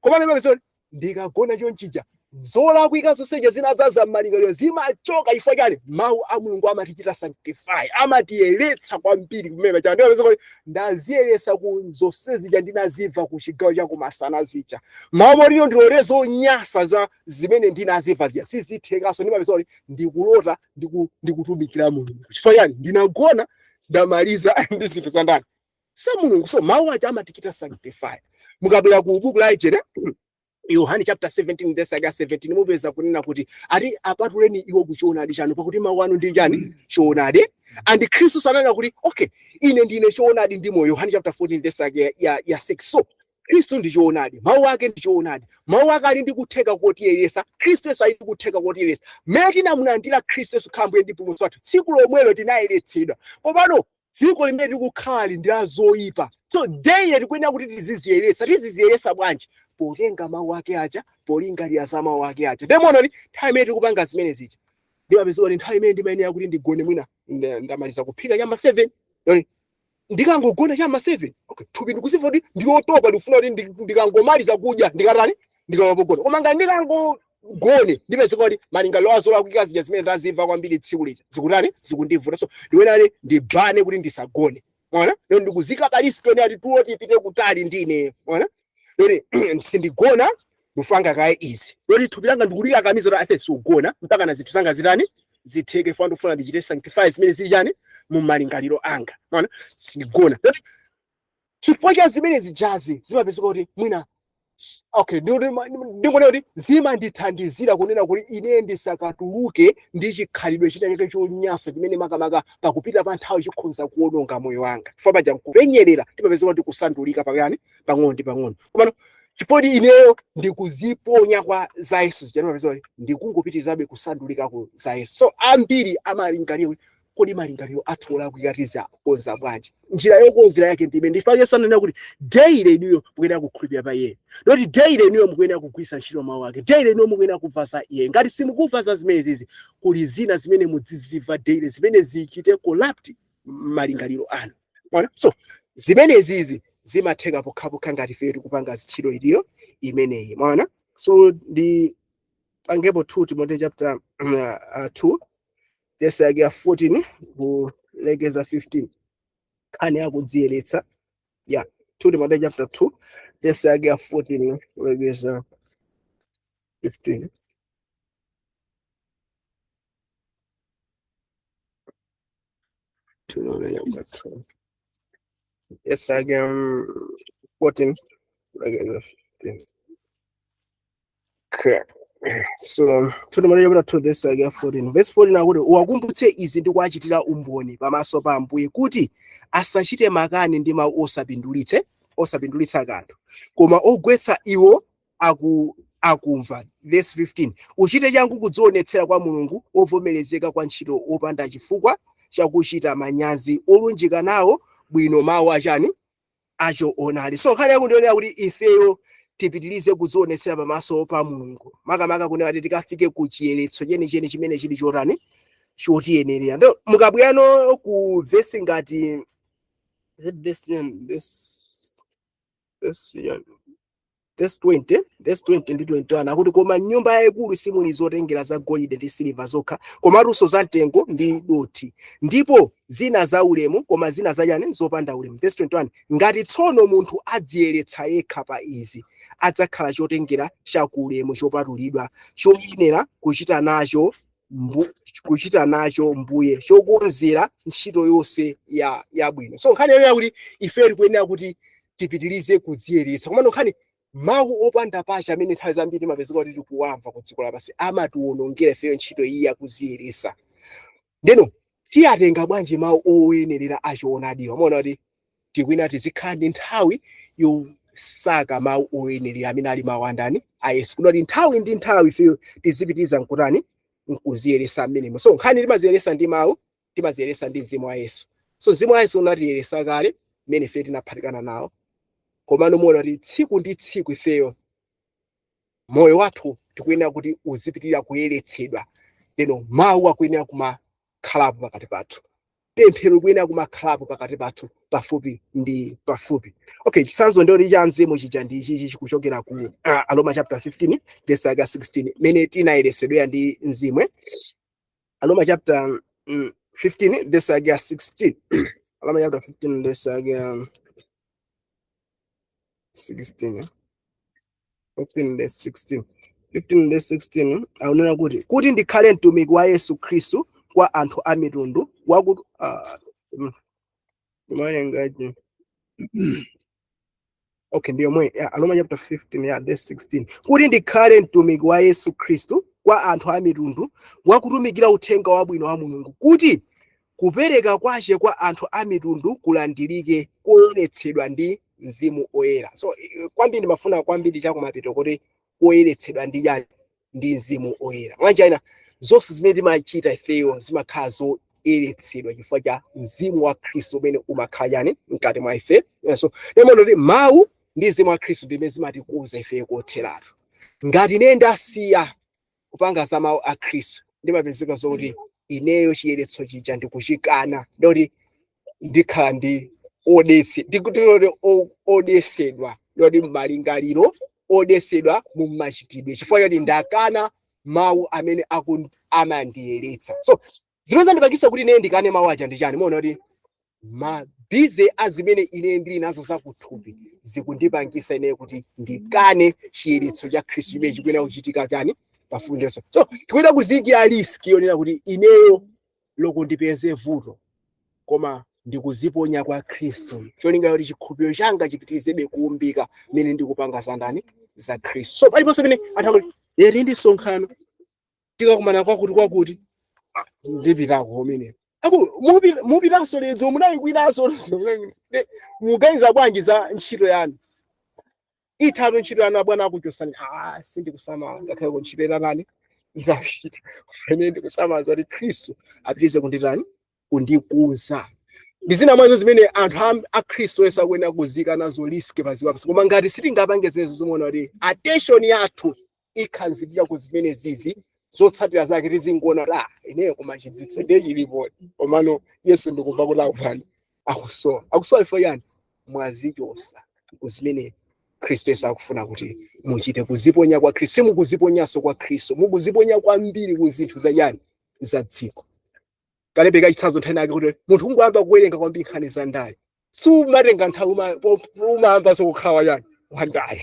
Koma ndimapeza kuti ndikagona chonchija zolakwika zonseja zinadzaza m'malingaliro zimachoka. Chifukwa chani? Mawu a Mulungu amatichita sanctify, amatiyeretsa kwambiri kumene chani. Ndimapeza kuti ndaziyeretsa ku zonse zija ndinazimva ku chigawo cha kumasana zija. Mawu molino ndilore zonyasa za zimene ndinazimva zija sizithekaso. Ndimapeza kuti ndikulota ndikutumikira Mulungu. Chifukwa chani? Ndinagona ndamaliza ndi zinthu za ndani, sa Mulungu. So mawu aja amatichita sanctify. Mukabwera ku buku la Ejene, Yohani chapter 17 verse yake 17, mupeza kunena kuti ati apatuleni iwo kuchoonadi chanu, pakuti mawu anu ndi chani? Choonadi. And Khristu sananena kuti okay, ine ndine choonadi ndi moyo, Yohani chapter 14 verse yake ya 6. So Khristu ndi choonadi, mawu ake ndi choonadi, mawu ake ali ndi kutheka kotiyeresa. Khristu Yesu ali ndi kutheka kotiyeresa. Mmene tinamulandira Khristu Yesu kukhala Mbuye ndi Mpulumutsi wathu, tsiku lomwelo tinayeretsedwa. Komano dziko limene tikukhala ndi la zoyipa, so daily tikuyenera kuti tiziziyeresa. Tiziziyeresa bwanji? Potenga mawu ake aja, polingalira za mawu ake aja. Ndemona ni nthawi imene tikupanga zimene zija, ndimapeza kuti nthawi imene ndimayenera kuti ndigone, mwina ndamaliza kuphika chama 7, yoni ndikangogona chama 7, okay, thupi ndikuziva kuti ndilotopa, ndikufuna kuti ndikangomaliza kudya ndikatani, ndikamapogona. Koma ngati ndikangogone, ndipezeka kuti malingaliro azolakwika zija zimene ndazimva kwambiri tsiku lija zikutani, zikundivuta. So ndikuyenera kuti ndibane kuti ndisagone, mwaona? Lero ndikuzika kaliski yone ati tulo tipite kutali ndine, mwaona? Lero sindigona, ndifanga kaye izi, lero thupi langa ndikulikakamiza kuti ase sugona mpaka na zinthu zanga zitani, zitheke. Funa ndikufuna ndichite sanctify zimene zili chani, mu malingaliro anga, mwaona? Sindigona. Lero chifukwa cha zimene zijazi zimapezeka kuti mwina Okay, ndikuona kuti zimandithandizira kunena kuti ine ndisakatuluke ndi chikhalidwe china chake chonyansa chimene makamaka pakupita pa nthawi chikhonza kuwononga moyo wanga, chifukwa paja nkupenyerera timapezeka kuti kusandulika pakani pang'ono ndi pang'ono. Komano chifukwa kuti ineyo ndikuziponya kwa za Yesu zija, ndimapeza kuti ndikungopitirizabe kusandulika ku za Yesu. So ambiri amalingaliro kuti kodi malingaliro athu olakwika tizakonza bwanji? Njira yokonzera yake ndime ndifa Yesu ananena kuti daily inuyo mukuyenera kukhulupirira pa iye, noti daily inuyo mukuyenera kugwiritsa ntchito mawu ake, daily inuyo mukuyenera kumva za iye. Ngati simukumva za zimenezizi, kuli zina zimene mudzizimva daily zimene zichite corrupt malingaliro anu. Mwaona? So zimenezizi zimatheka pokhapokha ngati ife tikupanga ntchito iliyo imeneyi. Mwaona? So ndi pangepo 2 Timothy chapter 2 verse yake ya 14 kulekeza 15, nkhani yakudziyeretsa ya 2 Timothy chapter 2 verse yake ya 14 kulekeza 15. 2 chapter 2 verse yake 14 kulekeza 15. Okay. So 2 Timothy chapter 2 verse yake ya 14, verse 14 akuti, "Uwakumbutse izi ndi kuwachitira umboni pamaso pa Ambuye kuti asachite makani ndi mawu osapindulitsa kanthu, koma ogwetsa iwo akumva." Verse 15, "Uchite changu kudzionetsera kwa Mulungu, ovomerezeka kwa ntchito, wopanda chifukwa chakuchita manyazi, olunjika nawo bwino mawu achani? Achoonadi." So nkhani yakundionera kuti ifeyo tipitirize kudzionetsera pamaso pa Mulungu, makamaka kunena kuti tikafike ku chiyeretso chenicheni chimene chili chotani? Chotiyenerera. Ndo mukabwerano ku vesi ngati, is it this this this yeah, verse 20, verse 20 ndi 21 akuti, "Koma nyumba yayikulu simuli zotengera za golide ndi siliva zokha, komatunso za mtengo ndi dothi, ndipo zina za ulemu, koma zina zachani? Zopanda ulemu." Verse 21, "Ngati tsono munthu adziyeretsa yekha pa izi, adzakhala chotengera chakulemu chopatulidwa, choyenera kuchita nacho mbuye, chokonzera ntchito yonse ya yabwino." So nkhani yonena kuti ife tikuyenera kuti tipitirize kudziyeretsa, komano nkhani mawu opanda pacha amene nthawi zambiri timapezeka kuti tikuwamva ku dziko lapansi amatiwonongera ifeyo ntchito iyi yakudziyeretsa. Ndeno tiyatenga bwanji mawu oyenerera achoonadiwa? Maona kuti tikuyenera tizikhala ndi nthawi yosaka mawu oyenerera amene ali mawu andani? A Yesu, kuti nthawi ndi nthawi ifeyo tizipitiriza nkutani? Nkuziyeretsa mmenemo. So nkhani timaziyeretsa ndi mawu, timaziyeretsa ndi mzimu wa Yesu. So mzimu wa Yesu unatiyeretsa kale mmene ife tinaphatikana nawo, komano muona kuti tsiku ndi tsiku ifeyo moyo wathu tikuyenera kuti uzipitirira kuyeretsedwa. Lero mawu akuyenera kumakhalapo pakati pathu, pemphero likuyenera kumakhalapo pakati pathu pafupi ndi pafupi. Okay, chitsanzo ndioti cha mzimu chija ndi ichichi chikuchokera ku Aroma chapter 15 verse yake 16, mene tinayeretsedwera ndi mzimu, eh? Aroma chapter 15 verse yake 16, Aroma chapter 15 verse yake 16, eh? 15 verse 16, 15 verse 16 akunena kuti ndikhale mtumiki wa Yesu Khristu kwa anthu a mitundu wakuti ndimawerengaji? Okay, ndiyo mwe, yeah, Aroma chapter 15, yeah, verse 16, kuti ndikhale mtumiki wa Yesu Khristu kwa anthu a mitundu, wakutumikira uthenga wabwino wa Mulungu, kuti kupereka kwace kwa anthu a mitundu kulandirike, koyeretsedwa ndi Mzimu Oyera. So kwambiri ndimafuna kwambiri chakumapeto kuti koyeretsedwa ndi chani? Ndi Mzimu Oyera. Mwanjira zonse zimene timachita ifeyo zimakhala zoyeretsedwa chifukwa cha mzimu wa Khristu umene umakhala chani? Mkati mwa ife. So ndimona kuti mawu ndi mzimu wa Khristu ndimene zimatikuza ifeyo kotheratu. Ngati ine ndasiya kupanga za mawu a Khristu, ndimapezeka zokuti ineyo chiyeretso chija ndikuchikana, ndikuti ndikhala ndi odetse, ndikuti odesedwa, ndikuti malingaliro odesedwa mu machitidwe, chifukwa choti ndakana mawu amene amandiyeretsa. So zimene zandipangisa kuti ine ndikane mawu aja ndi chani? Muona kuti ma busy a zimene ine ndili nazo zakuthupi zikundipangisa ine kuti ndikane chiyeretso cha Khristu chimene chikuyenera kuchitika chani? Pafupi. So tikuyenera kuziyikira risk yonena kuti ineyo loko ndipeze vuto, koma Ndikuziponya kwa Khristu, cholinga kuti chikhulupiriro changa chipitirizebe kuumbika mmene ndikupanga za ndani? Za Khristu. So paliponse pamene anthu akuti eri ndi sonkhano, tikakumana kwakuti kwakuti, ndipitako kumene aku mupitanso ledzo munali kwinanso. Muganiza bwanji za ntchito yanu? Ithatu ntchito yanu, abwana akuchosani. Ah, sindikusamala ngakhale ku ntchito itatani, itapita, ine ndikusamala kuti Khristu apitirize kunditani? Kundikuza. Ndi zina mwazo zimene anthu a Khristu Yesu akuyenera kuzika nazo risk pa dziko lapansi. Koma ngati sitingapange zimenezo, zimuona kuti attention yathu ikhanzikira ku zimene zizi, zotsatira zake tizingoona kuti ah, ineyo koma chidziwitso ndiye chilipo, komano Yesu ndikumva kuti akutani? Akusowa. Akusowa ifo yani? Mwazichosa ku zimene Khristu Yesu akufuna kuti muchite, kuziponya kwa Khristu. Simukuziponyanso kwa Khristu, mukuziponya kwambiri ku zinthu za yani? Za dziko. Kalebe kachitsanzo nthawi yake kuti munthu ungoyamba kuwerenga kwambiri nkhani za ndale, sumatenga nthawi, umayamba sokukhawa yani? Wandale.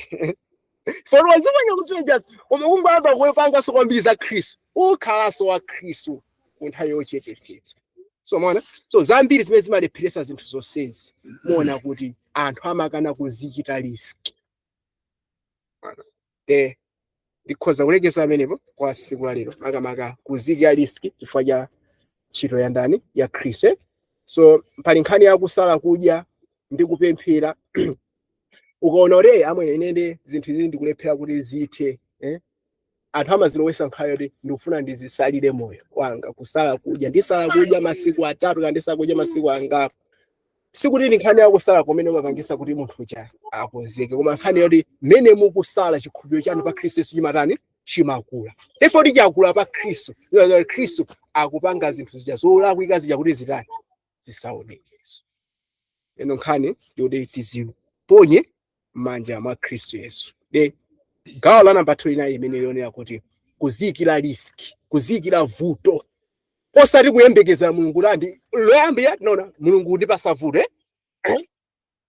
For waziponya kuzipenjazo, koma ungoyamba kupanganso kwambiri za Khristu, ukhalanso wa Khristu ku nthawi yochepetsetsa. So mona, so zambiri zimene zimalepheresa zinthu zonsezi, muona kuti anthu amakana kuzichita risk. De ndikhoza kulekeza amenepo kwa siku la lero, makamaka kuzikira risk chifukwa cha ntchito ya ndani? Ya Khristu. So pali nkhani yakusala kudya ndi kupemphera. Ukaona kuti amwene, inende zinthu izi ndikulephera kuti zithe, eh? Anthu amazilowesa nkhani yoti ndikufuna ndizisalire moyo wanga, kusala kudya, ndisala kudya masiku 3 kana ndisala kudya masiku angapo. Sikuti ndi nkhani yakusala kumene umapangisa kuti munthu uja akonzeke, koma nkhani yoti mmene mukusala, chikhulupiriro chanu pa Khristu Yesu chimatani? Chimakula. Therefore tichakula pa Khristu, Khristu akupanga zinthu zija zolakwika zija kuti zitani? Zisaonekenso. Eno nkhani ndikuti tiziponye m'manja mwa Khristu Yesu. De gawo la namba 2 inayi imene yonera kuti kuziyikira risk, kuziyikira vuto, osati kuyembekeza Mulungu. Landi loyambira tinaona Mulungu ndipasa vuto, eh?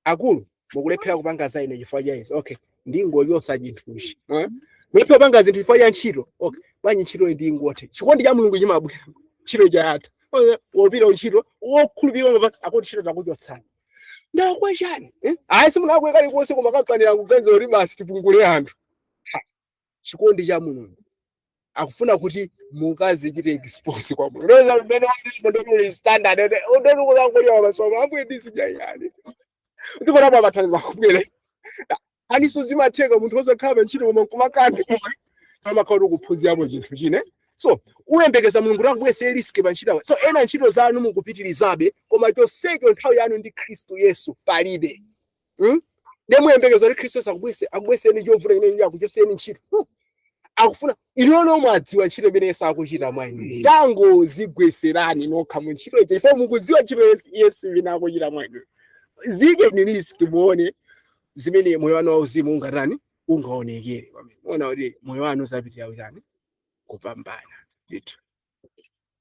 Akulu mukulephera kupanga za ine chifukwa cha izi, okay, ndingochosa chinthuchi, eh? Mulephera kupanga zinthu chifukwa cha ntchito, okay, bwanji ntchito ndingothe. Chikondi cha Mulungu chimabwera, ntchito chathu wopita ntchito wokhulupirira akuti ntchito takuchotsani. Ndakwa chani, eh? Ayi, simunakwe kalikonse, koma kampani yakuganiza kuti basi tipungule anthu. Chikondi cha Mulungu akufuna kuti mukazichite expose kwa Mulungu. Ndoweza mmene ndoli standard ndolikulangolia masomo ambuye ndizijayani ndikonapo amathandiza kubwere aniso zimatheka munthu osakhala pa ntchito koma nkumakandi amakhala kuti kuphunziramo chinthu chine. So uyembekeza Mulungu kuti akubwesere risk pa ntchito. So ena ntchito zanu mukupitirizabe, koma chonsecho nthawi yanu ndi Khristu Yesu palibe, De muyembekeza kuti Khristu Yesu akubweseni chovuta imene akuchoseni ntchito. Akufuna inu mwadziwa ntchito imene Yesu akuchita mwa inu. Tangozigweserani nokha mu ntchito ija, ifo mukudziwa ntchito Yesu imene akuchita mwa inu. Zike ni risk, muone zimene moyo wanu wauzimu ungatani? Ungaonekere. Muona kuti moyo wanu uzapitirira kutani? Kupambana ndithu.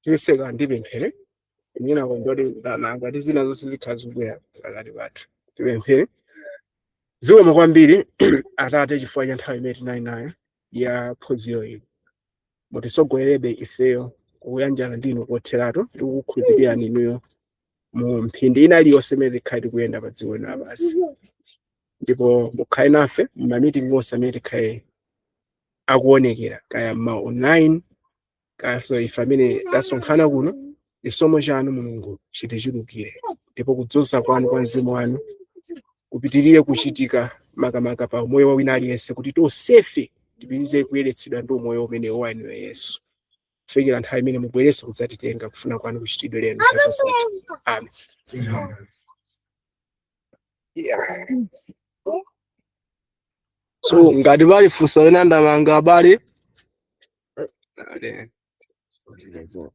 Tiseka ndipemphere imene akondoti ngati zina zonse zikhala zikubwera pakati pathu. Tipemphere. Zikomo kwambiri Atate chifukwa cha nthawi imene tinali nayo ya phunziro ili. Mutisogolerebe ifeyo kuyanjana ndinu kotheratu ndi kukukhulupirirani inuyo mu mphindi ina iliyonse imene tikhale tikuyenda pa dziko lino lapansi, ndipo mukhale nafe mu mamitingi onse amene tikhale akuonekera, kaya ma online kaso ife amene tasonkhana kuno. Chisomo chanu Mulungu chitichulukire, ndipo kudzoza kwanu kwa mzimu wanu kupitirire kuchitika makamaka pa moyo wa wina aliyense, kuti tonsefe tipitirize kuyeretsedwa ndi umoyo umene wa inuyo Yesu, kufikira nthawi imene mubwerenso kudzatitenga. Kufuna kwanu kuchitidwe lero nthawi zosatha. Amen. Yeah. So ngati pali funso ena ndamanga abale. Ale. So